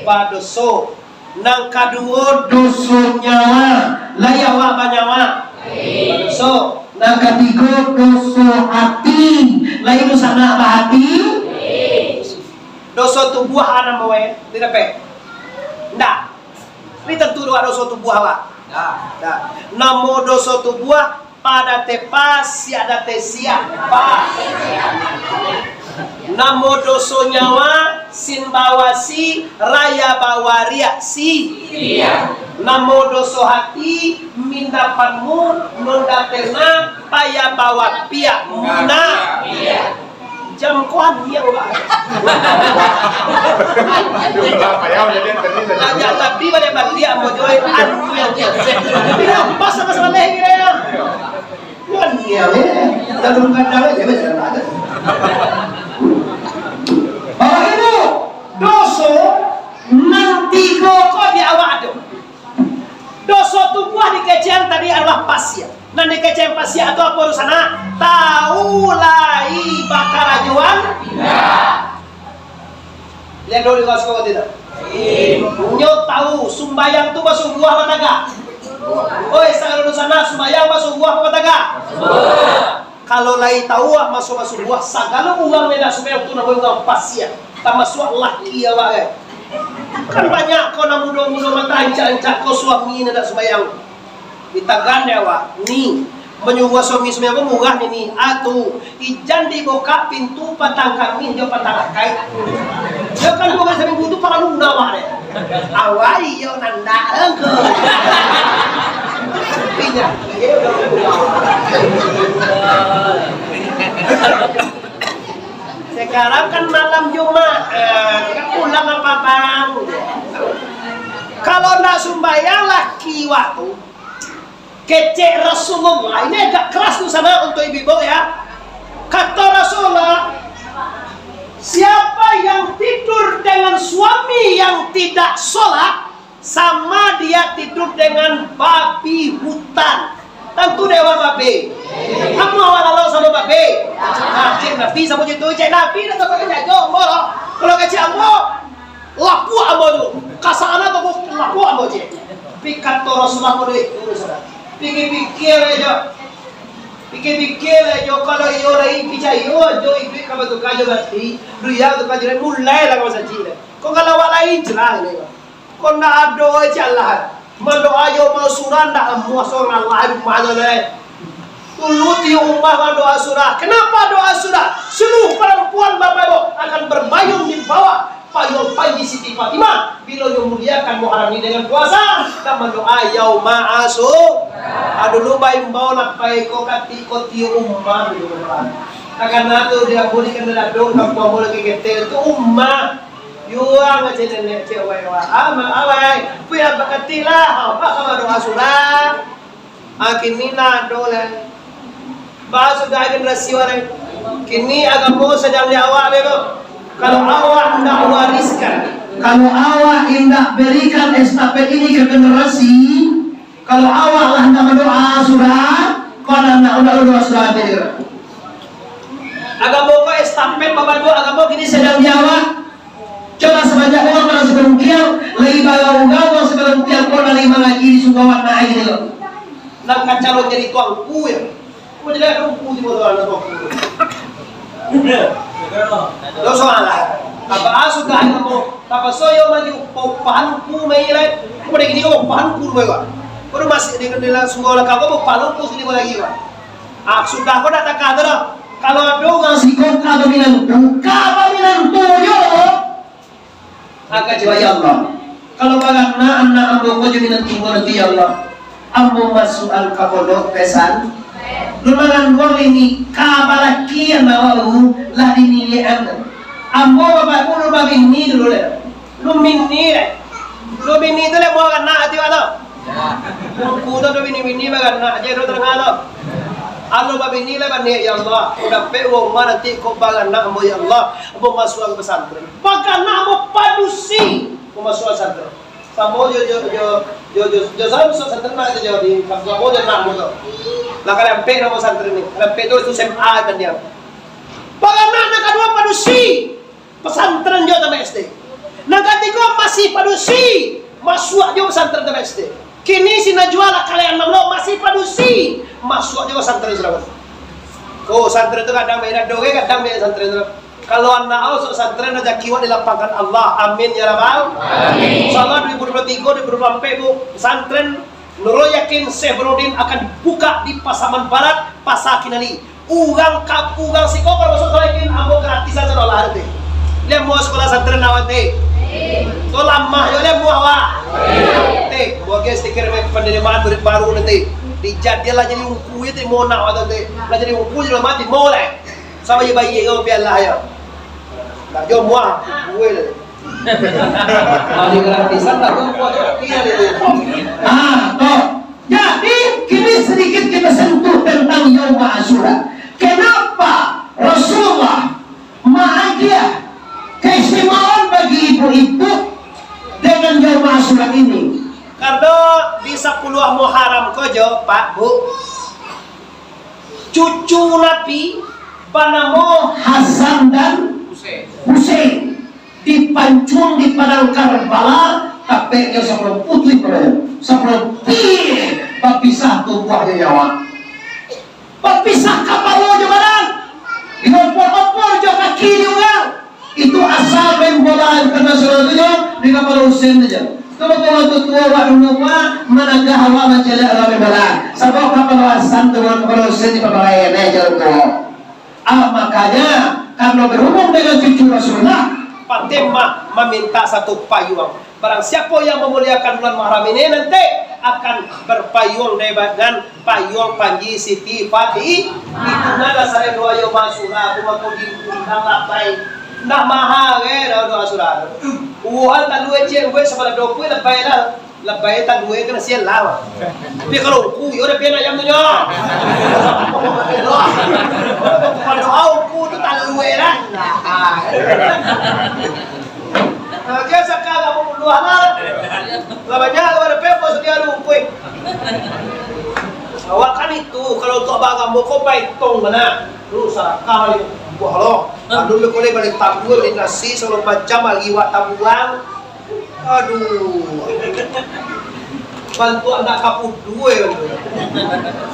Badoso. Nan kaduo, doso nyawa. Lai awak banyawa? Doso. Nan katigo, doso ati. Lai dunsanak bahati. Doso tubuah a namo e, di dapek? Ndak. Ni tantu doso tubuah awak. Ndak. Namo doso tubuah, pa date pa, siak date siak, pa. Namo doso nyawa, sin bawa si, raya bawa riak, si. Namo doso hati, minda panmu, nunda terna, paya bawa piak, muna. Jam ko aniang, Pak. Lajak tapi baliak-baliak, ambo jo, aniang. Indak pas sama-sama leh, kira-kira. Aniang, eh. Dalam kadang aja, macam mana? Bapak Ibu, doso nan tigo ko di awak tu. Doso tubuah dikecekan tadi adalah pasiak. Nan dikecekan pasiak tu apo, dunsanak? Tau lai bakarajoan? Indak. Liek dulu di bawah sekolah tidak? Nyo tau, sumbayang tu basubuah batagak? Oi, sagalo dunsanak, sumbayang basubuah batagak? Kalau lai tau, ah, maso basubuah, sagalo urang nan indak sumbayang tu namonyo urang pasiak, tamasuak laki awak, kan? Kan banyak ko nan mudo-mudo mantarancak-rancak ko suami nan indak sumbayang. Ditagan dek awak, ni, manyuruah suami sumbayang ko murah ni, ni. A tu, ijan dibukak pintu patang Kamih jo patang Akaik. Yo kan duo kali saminggu tu paralu awak deh. Awak iyo nandak engko. Tapi nyo, iyo. Sekarang kan malam Jumat, eh, pulang apa bang? Kalau ndak sumbayang laki wak tu, kecek Rasulullah, ini agak keras tu sana untuk ibu-ibu ya. Kata Rasulullah, siapa yang tidur dengan suami yang tidak sholat, sama dia tidur dengan babi hutan. Tantu dewa babi. Kamu awal lalu sama babi. Nah, cek Nabi sama itu, cek Nabi dah tak pakai jago, ambo lah. Kalau kecek ambo, lapuak ambo tu. Kasana tu lapuak ambo cek. Tapi kata Rasulullah ko deh, pikir-pikir aja. Pikir-pikir aja, kalau iyo lain picayo, jo iduik ka batuka jo mati, dunia tu ka jadi mulai lah kawan saji lah. Kok kalau awak lain jelas ni. Kok ndak ado aja lah. Mandoa yo mausuran ndak amuah sorang lah di rumah tu deh. Dulu tiok umah mandoa surah. Kenapa doa surah? Seluruh perempuan Bapak Ibu akan bermayun di bawah payung panji Siti Fatimah. Bilo nyo muliakan Muharram ni dengan puasa, dan mandoa yauma asu. Ah, dulu baimbau lapai ko katik ko tiok umah dulu berdoa. Takana tu dia budi kena dadong kampuang bola keketel tu umah. Yuang aja nenek cewek wah. Ama awai, puyah bakatilah. Apa kabar doa surah? Ah, kini lah ado lah. Bah, sudah generasi urang. Kini agamo sadang di awak be tu. Kalau awak ndak wariskan, kalau awak indak berikan estafet ini ke generasi, kalau awak lah ndak berdoa surah, kalau ndak, ndak berdoa surah dia. Agamo ko estafet, Bapak Ibu, agamo kini sadang di awak. Coba sabanyak urang nan sabarang kiang, lai barau-rau urang sabarang kiang ko nan lai mangaji di Sunggawa Nai gitu. Nan ka calon jadi tuangku ya. Mau jadi tuangku di bawah anak tuangku. Dosa lah. Apa sudah itu mau? Apa soyo maju? Mau pahanku mai lai. Mau dek ini mau pahanku dulu ya. Baru masih di kendala Sunggawa Nai ko mau pahanku sini lagi, Pak. Ah, sudah ko dak takah tu dah. Kalau ado urang siko ka baminantu, ka baminantu jo. Angka jiwa, ya Allah. Kalau baranak anak ambo ko jo minantu ko nanti, ya Allah. Ambo masuakan ka pondok pesan. Lu manganduang ini ka balakian awak lu lah diniliakan. Ambo bapak dulu babini dulu deh. Lu bini, eh. Lu bini tu leh buah anak ati awak tu. Buku tu, lu bini-bini baranak aja tu tengah tu. Alo babini lah bani, ya Allah. Udah pe umah nanti kok baranak ambo, ya Allah. Ambo masuak pesantren. Baranak ambo padusi. Ambo masuak pesantren. Samo jo, jo, jo, jo, jo, jo, samo pesantren nak jo di kampung ambo jo nak ambo tu. Lah kalian pe nama pesantren ni. Kalian pe tu, tu S M A kan dia. Baranak nan kaduo padusi. Pesantren jo tamat S D. Nan katigo masih padusi, masuak jo pesantren tamat S D. Kini si Najwa lah kalian mamlo masih padusi, Masuak jo santren sudah. Oh, santren tu kadang beda, dogeng kadang beda santren tu. Kalau anak awak masuk santren, rajaki awak dilapangkan Allah. Amin ya rabbal. Amin. Insyaallah dua ribu dua puluh tiga, dua ribu dua puluh empat, Bu, santren Nurul Yakin Syekh Burhanuddin akan buka di Pasaman Barat, Pasar Kinali. Urang ka-, urang siko kalau masuk santren, ambo gratisan sadolah nanti. Lihat muah sekolah santren awak nanti. Tu lamah jo lihat muah awak. Nanti, bagi stiker penerimaan murid baru nanti. Dijadianlah jadi ungku je timo nak awak nanti. Lah jadi ungku je lah mati, mau lah. Sama je bayi kau biarlah ya. Nak jo muah, gue lah. Kalau di gratisan tak jo muah, dia dia. Ah, toh. Jadi, kini sedikit kita sentuh tentang Yaum Asyura. Kenapa Rasulullah maagiah keistimewaan bagi ibu-ibu dengan Yaum Asyura ini? Karena di sapuluah Muharram ko jo, Pak, Bu, cucu Nabi banamo Hasan dan Husein. Dipancuang di padang Karbala, tapeknyo sabalun putuih pado, sabalun pi-, bapisah tubuahnyo nyawa. Bapisah kapalo jo badan, diopor-opor jo kaki di urang. Itu asa main bola internasional tu jo, di kapalo Husein tu jo. Kalau tuo-tuo awak dulu mah, managah awak mancaliak urang main bola. Sabab kapalo Hasan tu, kapalo Husein dipabalai jo tuo. Ah, makanya, karena berhubung dengan cucu Rasulullah, Fatimah meminta satu payuang. Barang siapa yang memuliakan bulan Muharram ini, nanti akan berpayuang dengan payuang panji Siti Fati-, itu nada saya doa Yaum Asyura, aku mako diundang labai. Ndak mahal, eh, doa, doa Asyura. Uang talu ecek, gue sebelah dua puluh labai lah. Labai tandue ka nasi lah. Tapi kalau ungku, yo dah pian ayam tu nyo. Kalau ungku tu tandue lah. Nah, dia sekarang kamu puluhan lah. Lah banyak kalau ada pepos dia ada ungku. Awak kan itu, kalau untuk abang kamu, kau baitong mana? Lu sarakah ni. Wah lo, anu lu boleh balik tabur di nasi, segala macam lagi wak tabuang. Aduh. Bantuak nak kapudua, eh.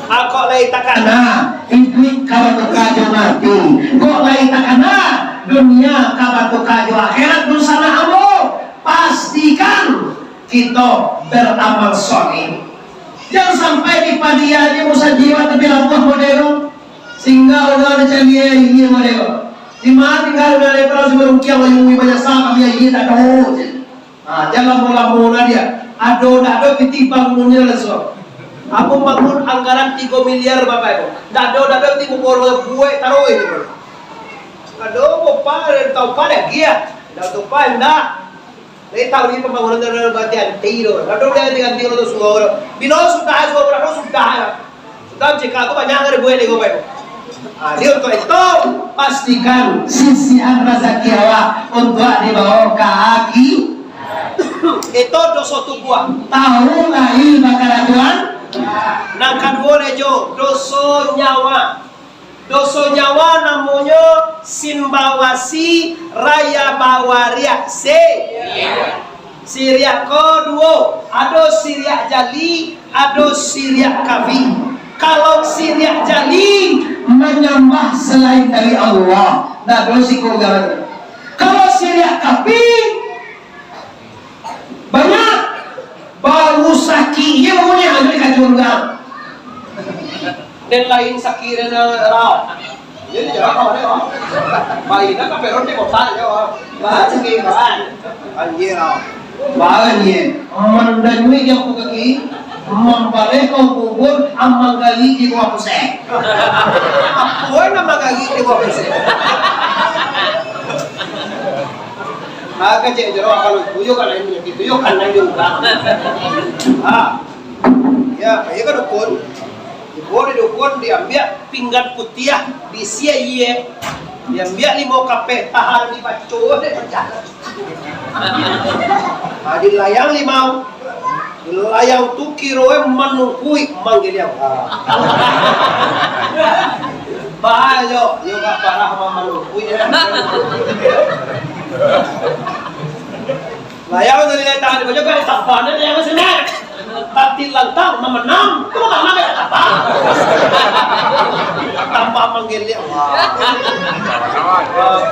Ah, kok lai takana, iduik ka batuka jo mati. Kok lai takana, dunia ka batuka jo akhirat, dunsanak ambo. Pastikan kito beramal soleh. Jan sampai di padia aja bosan jiwa, tapi lapuah model. Singga urang dicari aia model. Di ma tingga urang dek urang suruh rukiang, ayo, ui, banyak sa, kami aia tak tahu. Ha, jan lamo-lamo lah dia. Ado dak ado pitih bangunnyo lah, so. Aku bangun anggaran tigo miliar, Bapak Ibu. Dak ado, dak ado, tigo puluh buek taruh itu. Ado, bopa, tau pa dah gia. Dak tau pa, ndak. Lai tahu ni pambangunan tu ado ganti-ganti tu. Ado udah ganti-ganti tu surau tu. Bilo sudah surau tu sudah. Sudah cekak tu banyak dari buah ni, Bapak Ibu. Ah, dia untuk itu, pastikan sisian razaki awak untuk dibawa ka aki. Itu doso tubuah. Tahu lai bakarajuan. Nan kaduo lai jo, doso nyawa. Doso nyawa namonyo simbawasi raya bawariak. Si-, siriak ko duo, ado siriak jali, ado siriak kafi. Kalau siriak jali, manyambah salain dari Allah, ndak ado siko jalan. Kalau siriak kafi, banyak. Baru sakik je baru ni, ambil kacau urang. Dan lain sakik dan rau. Jadi jarak kau ada, oh. Baik, nak kaperon di kota je, oh. Bahan sakik, bahan. Anjir, oh. Bahan je. Mandanyui yang ku kaki, mambaleh kau kubur, amang gali di bawah pusek. Apa nama gali di bawah pusek? Ah, kecek jero, kalau tuyul kan lain penyakit, tuyul kan lain urang. Ah. Ya, iya kan dukun. Dukun, dukun diambiak pinggan putiah, diisiak iye. Diambiak limau kapeh, tahan dipacoh dek pecah. Ah, dilayang limau. Layang tu kironyo manungkuik manggiliang. Bah, yo, yo gak parah mah manungkuik, ya. Layang tu nilai tahan di pojok, kan, sabar, layang sini. Tapi lantang memenang, tu mah mana gak apa?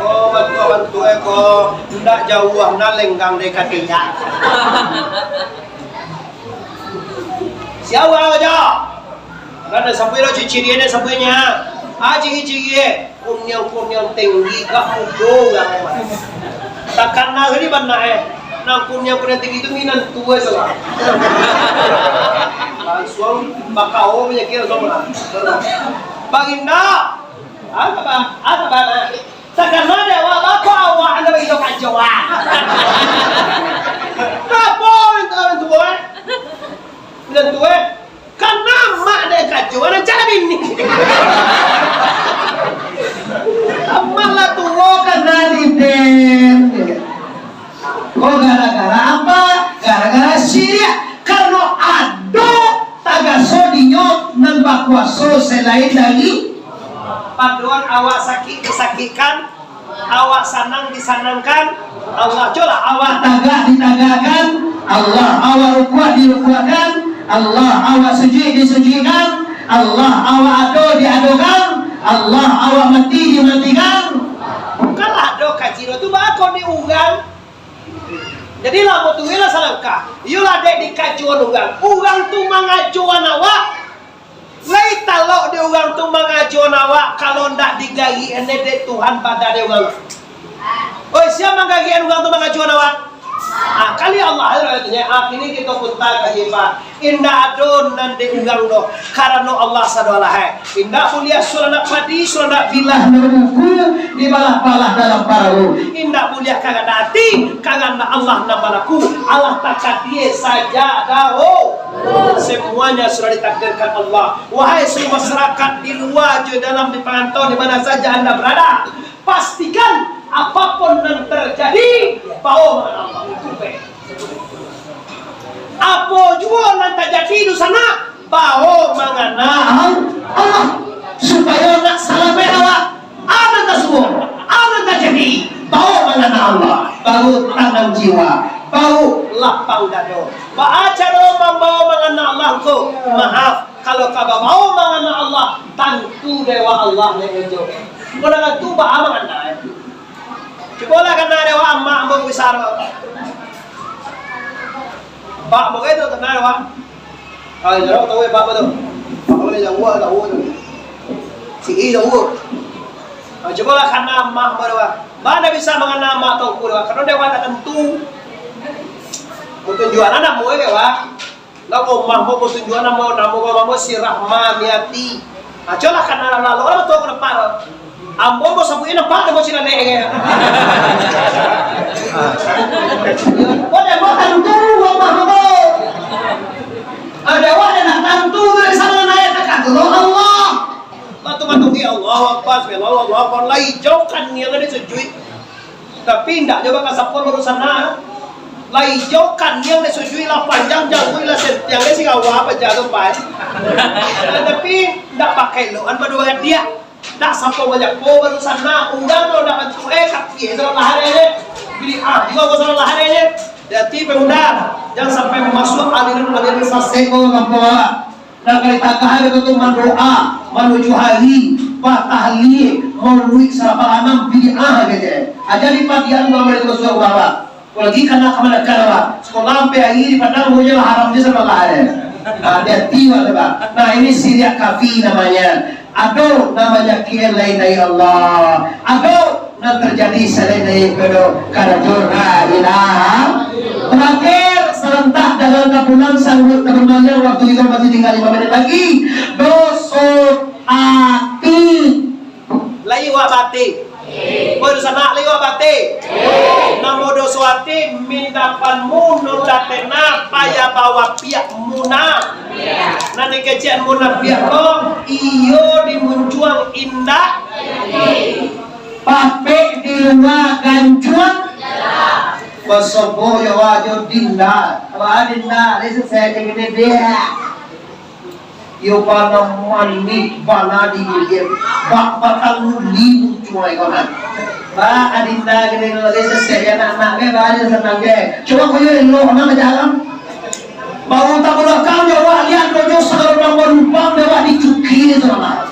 Ko bantuak-bantuak ko, ndak jauah nan lenggang dari katilak. Siapa aja? Kan sabuik lo ciri-ciri dia, sabuiknya. Ah, ciri-ciri, eh. Kuniang-kuniang tinggi, gak mudo urang. Takana tadi bana, eh. Nang kuniang-kuniang tinggi tu minantu, eh, tu lah. Langsuang bakao panyakik langsuang lah. Baginda. Apa, Bang? Apa, Bang? Takana dek awak, bako awak anda bagi tau kajo, ah. Apo minantu, eh? Minantu, eh? Kana mak dek kajo, anda cari bini. Mak lah tuo kana di den. Ko gara-gara apa? Gara-gara syirik. Karano ado tagaso dinyo nan bakuaso salain dari, padoan awak sakik disakikkan, awak sanang disanangkan Allah. Colah, awak tagak ditagakkan Allah, awak rukuak dirukuakkan Allah, awak sujuik disujuikkan Allah, awak ado diadokan Allah, awak mati dimatikan. Bukanlah ado kaji tu, bako ni urang. Jadi, lah, butuhlah salangkah. Iyolah, dek dikajuan urang. Urang tu mangajuan awak. Lai talok di urang tu mangajuan awak, kalau ndak digarikan dek Tuhan badan dek urang. Oi, sia manggarikan urang tu mangajuan awak? Ah, kali Allah, ah, kini kito punta kaji, Pak. Indak ado nan dek urang doh, karano Allah sadoalah, hai. Indak buliah sulandak padi, sulandak bilah nan buku, dibalah-balah dalam parahu. Indak buliah kahandak ati, kahandak Allah nan balaku. Allah takadie saja dah, oh. Semuanya sudah ditakdirkan Allah. Wahai seluruh masyarakat di lua jo dalam, di parantau, di mana saja anda berada, pastikan apapun nan terjadi, bawo mangana Allah. Apo juo nan tajadi di sana, bawo mangana Allah, supayo nak salamaik awak. Apo nan tasuo, apo nan tajadi, bawo mangana Allah. Baru tanang jiwa, baru lapang dado. Baa caro mambawo mangana Allah ko? Maaf, kalau ka babawo mangana Allah, tantu dewa Allah nan ejo. Kalau tantu, baa mangana? Cubolah kana dek awak, amak ambo bapikir. Bak, mungkin tu kana dek awak. Ah, jauah tahu ya, bak tu. Bak, boleh jauah, jauah tu. Si i jauah. Ah, cubolah kana amak ambo dek awak. Bak, ndak bisa mangana amak Tuangku dek awak. Karano dek awak ndak tantu. Mungkin juo anak murid dek awak. Lah, omah ambo batunjuakan namo, namo ambo si Rahmaniati. Ah, colah kana lalok lah batua ka nampak. Ambo, ambo sabuik nampak namo si Nanek, kayak. Oh, dek ambo tantu omah ambo. Ah, dek awak dek ndak tantu dari sana naiak ka Allah. Batu-batu, ya Allahu Akbar, subhanallah, Allahu Akbar. Lah ijau kaniang dek sujuik. Tapi indak jo bakasapo barusan nah. Lah ijau kaniang dek sujuik, lah panjang jangguik, lah sentiang dek si gawa paja tu pan. Tapi indak pakai loan baduo radiah. Indak sapo bajapo barusan nah. Urang lo indak bantuak, eh, kaki, eh, salah lahar, eh. Bid'ah juo ko salah lahar, eh. Jadi pemuda, jangan sampai masuk aliran-aliran sasek ko ka kampuang awak. Nan ka ditagah ado tu mandoa, manuju hari, batahlil, mauluik sarabak anam, bid'ah, kato. Aja di pagian tu amal itu basuah bawa. Apalagi kana kamanakan awak. Sekolah sampai hari di Padang, pokoknya lah haram je sarabak lah, eh. Hati-hati awak tu, Pak. Nah, ini syirik khafi namanya. Ado namanya kian lain dari Allah. Ado nan tajadi salain daripada karajo la ilaha. Terakhir, sarantak dalam kapunan sanggup tarumbang waktu kita masih tinggal lima menit lagi. Doso ati. Lai wak bati. Baru sanak lai wak bati. Namo doso ati, mindapanmu nunda tena payah bawa piak muna. Nan dikecekan muna piak ko, iyo dimuncuang indak. Papek di lua gancuang. Basobo yo wajo dinda. Wah, dinda, desa saya jadi dia. Yo bana manih, bana digigit. Bak batang uli muncuang iko nah. Bak adinda gede ko, desa saya anak-anak ge, bak ado sanang ge. Coba ko yo elok nah bajalan. Baru tak belakang yo wak lihat dojo sagalo nang balumpang de wak dicuki tu lah.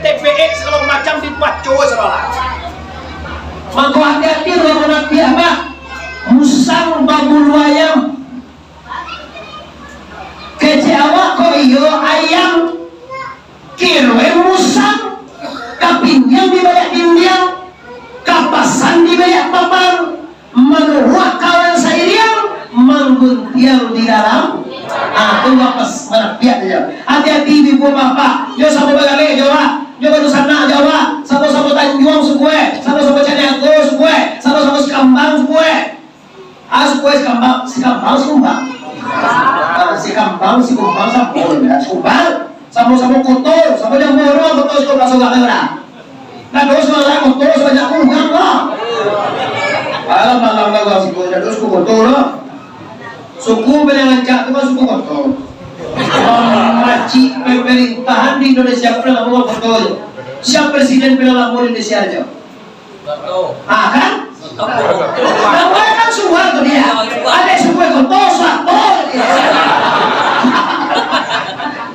T P X sagalo macam dipaco sadolah. Mako hati-hati lah manapiak, Pak. Musang babulu ayam. Kecek awak ko iyo ayam, kironyo musang, kapindiang di baliak dindiang, kapasan di baliak papan, manuruak kawan sairiang, mangguntiang di dalam. Ah, tu lapas manapiak sajo. Hati-hati ibu bapak, jo samo bagaleh jo awak, jo badunsanak jo awak, samo-samo Tanjuang sukue, samo-samo Caniago sukue, samo-samo Sikambang sukue. Ah, sukue Sikambang, Sikambang, Sikumbang. Ah, Sikambang, Sikumbang, samo jo Sikumbang. Samo-samo koto, samo jo moro koto Sikumbang, Sikumbang, lah. Nah, doso lah, koto sabanyak urang lah. Alah, malam lah, urang suku, dak ado suku koto lah. Suku paling rancak tu kan suku koto. Mamacik pemerintahan di Indonesia ko lah, urang koto je. Sia presiden paling lamo di Indonesia ajo? Ah, kan? Namanya kan Suharto dia. Ada suku koto, Suharto dia.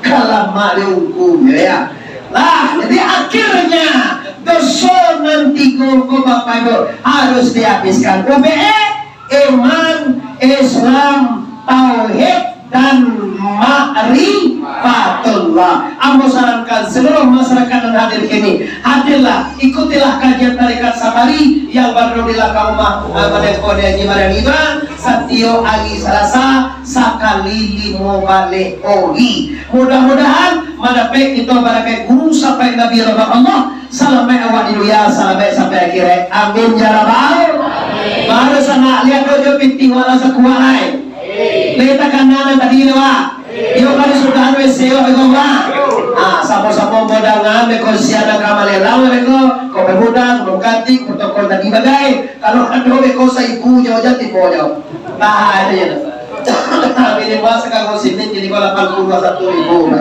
Kalamak di ungku, ya. Lah, jadi akhirnya doso nan tigo ko, Bapak Ibu, harus dihabiskan. U B E, iman, Islam, tauhid, dan makrifatullah. Ambo sarankan seluruh masyarakat nan hadir kini, hadirlah, ikutilah kajian tarekat safari yang baru di belakang rumah, ah, Madeko di Haji Mariam Iban, satiok hari Salasa, sakali limo baleh hari. Mudah-mudahan mandapek kito barakaik guru sampai Nabi rahmat Allah, salamaik awak di dunia, salamaik sampai akhirat. Amin ya rabbal. Baru sanak lihat dojo pitih wala sakuat lai. Lai takana nan tadi tu, Wak. Iyo, kan sudah W C, Wak, beko, Wak. Ah, samo-samo modangan, beko sianan ka malelang, beko, ko pemuda, ko katik, protokol tadi bagai. Kalau ado beko saibu nyo aja tibo nyo. Tahan aja. Minimal sakagau simin jadi lapan puluh satu ribu.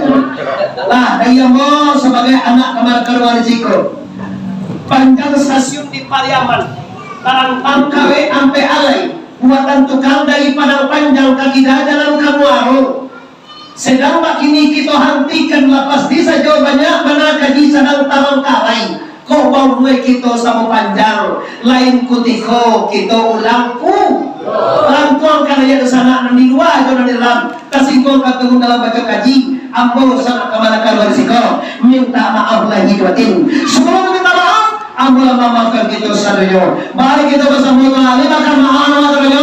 Lah, dari ambo sabagai anak kamanakan warisiko. Panjang stasiun di Pariaman, tarantang kawek ampek alai, buatan tukang dari Padang Panjang ka kida jalan ka Muaro. Sedang bakini kito hantikan, lah pasti sajo banyak bana kaji sadang tarangkalai. Kok baumua kito samo panjang, lain kutiko kito ulang pu-, lantuang ka rakyat dunsanak nan di lua jo nan di dalam, tasingguang ka turun dalam baco kaji, ambo sanak kamanakan warisiko, minta maaf lahir batin. Sabalum minta maaf, ambo lah mamaafkan kito sadonyo. Mari kito basamo doa, lima kama Allah sadonyo.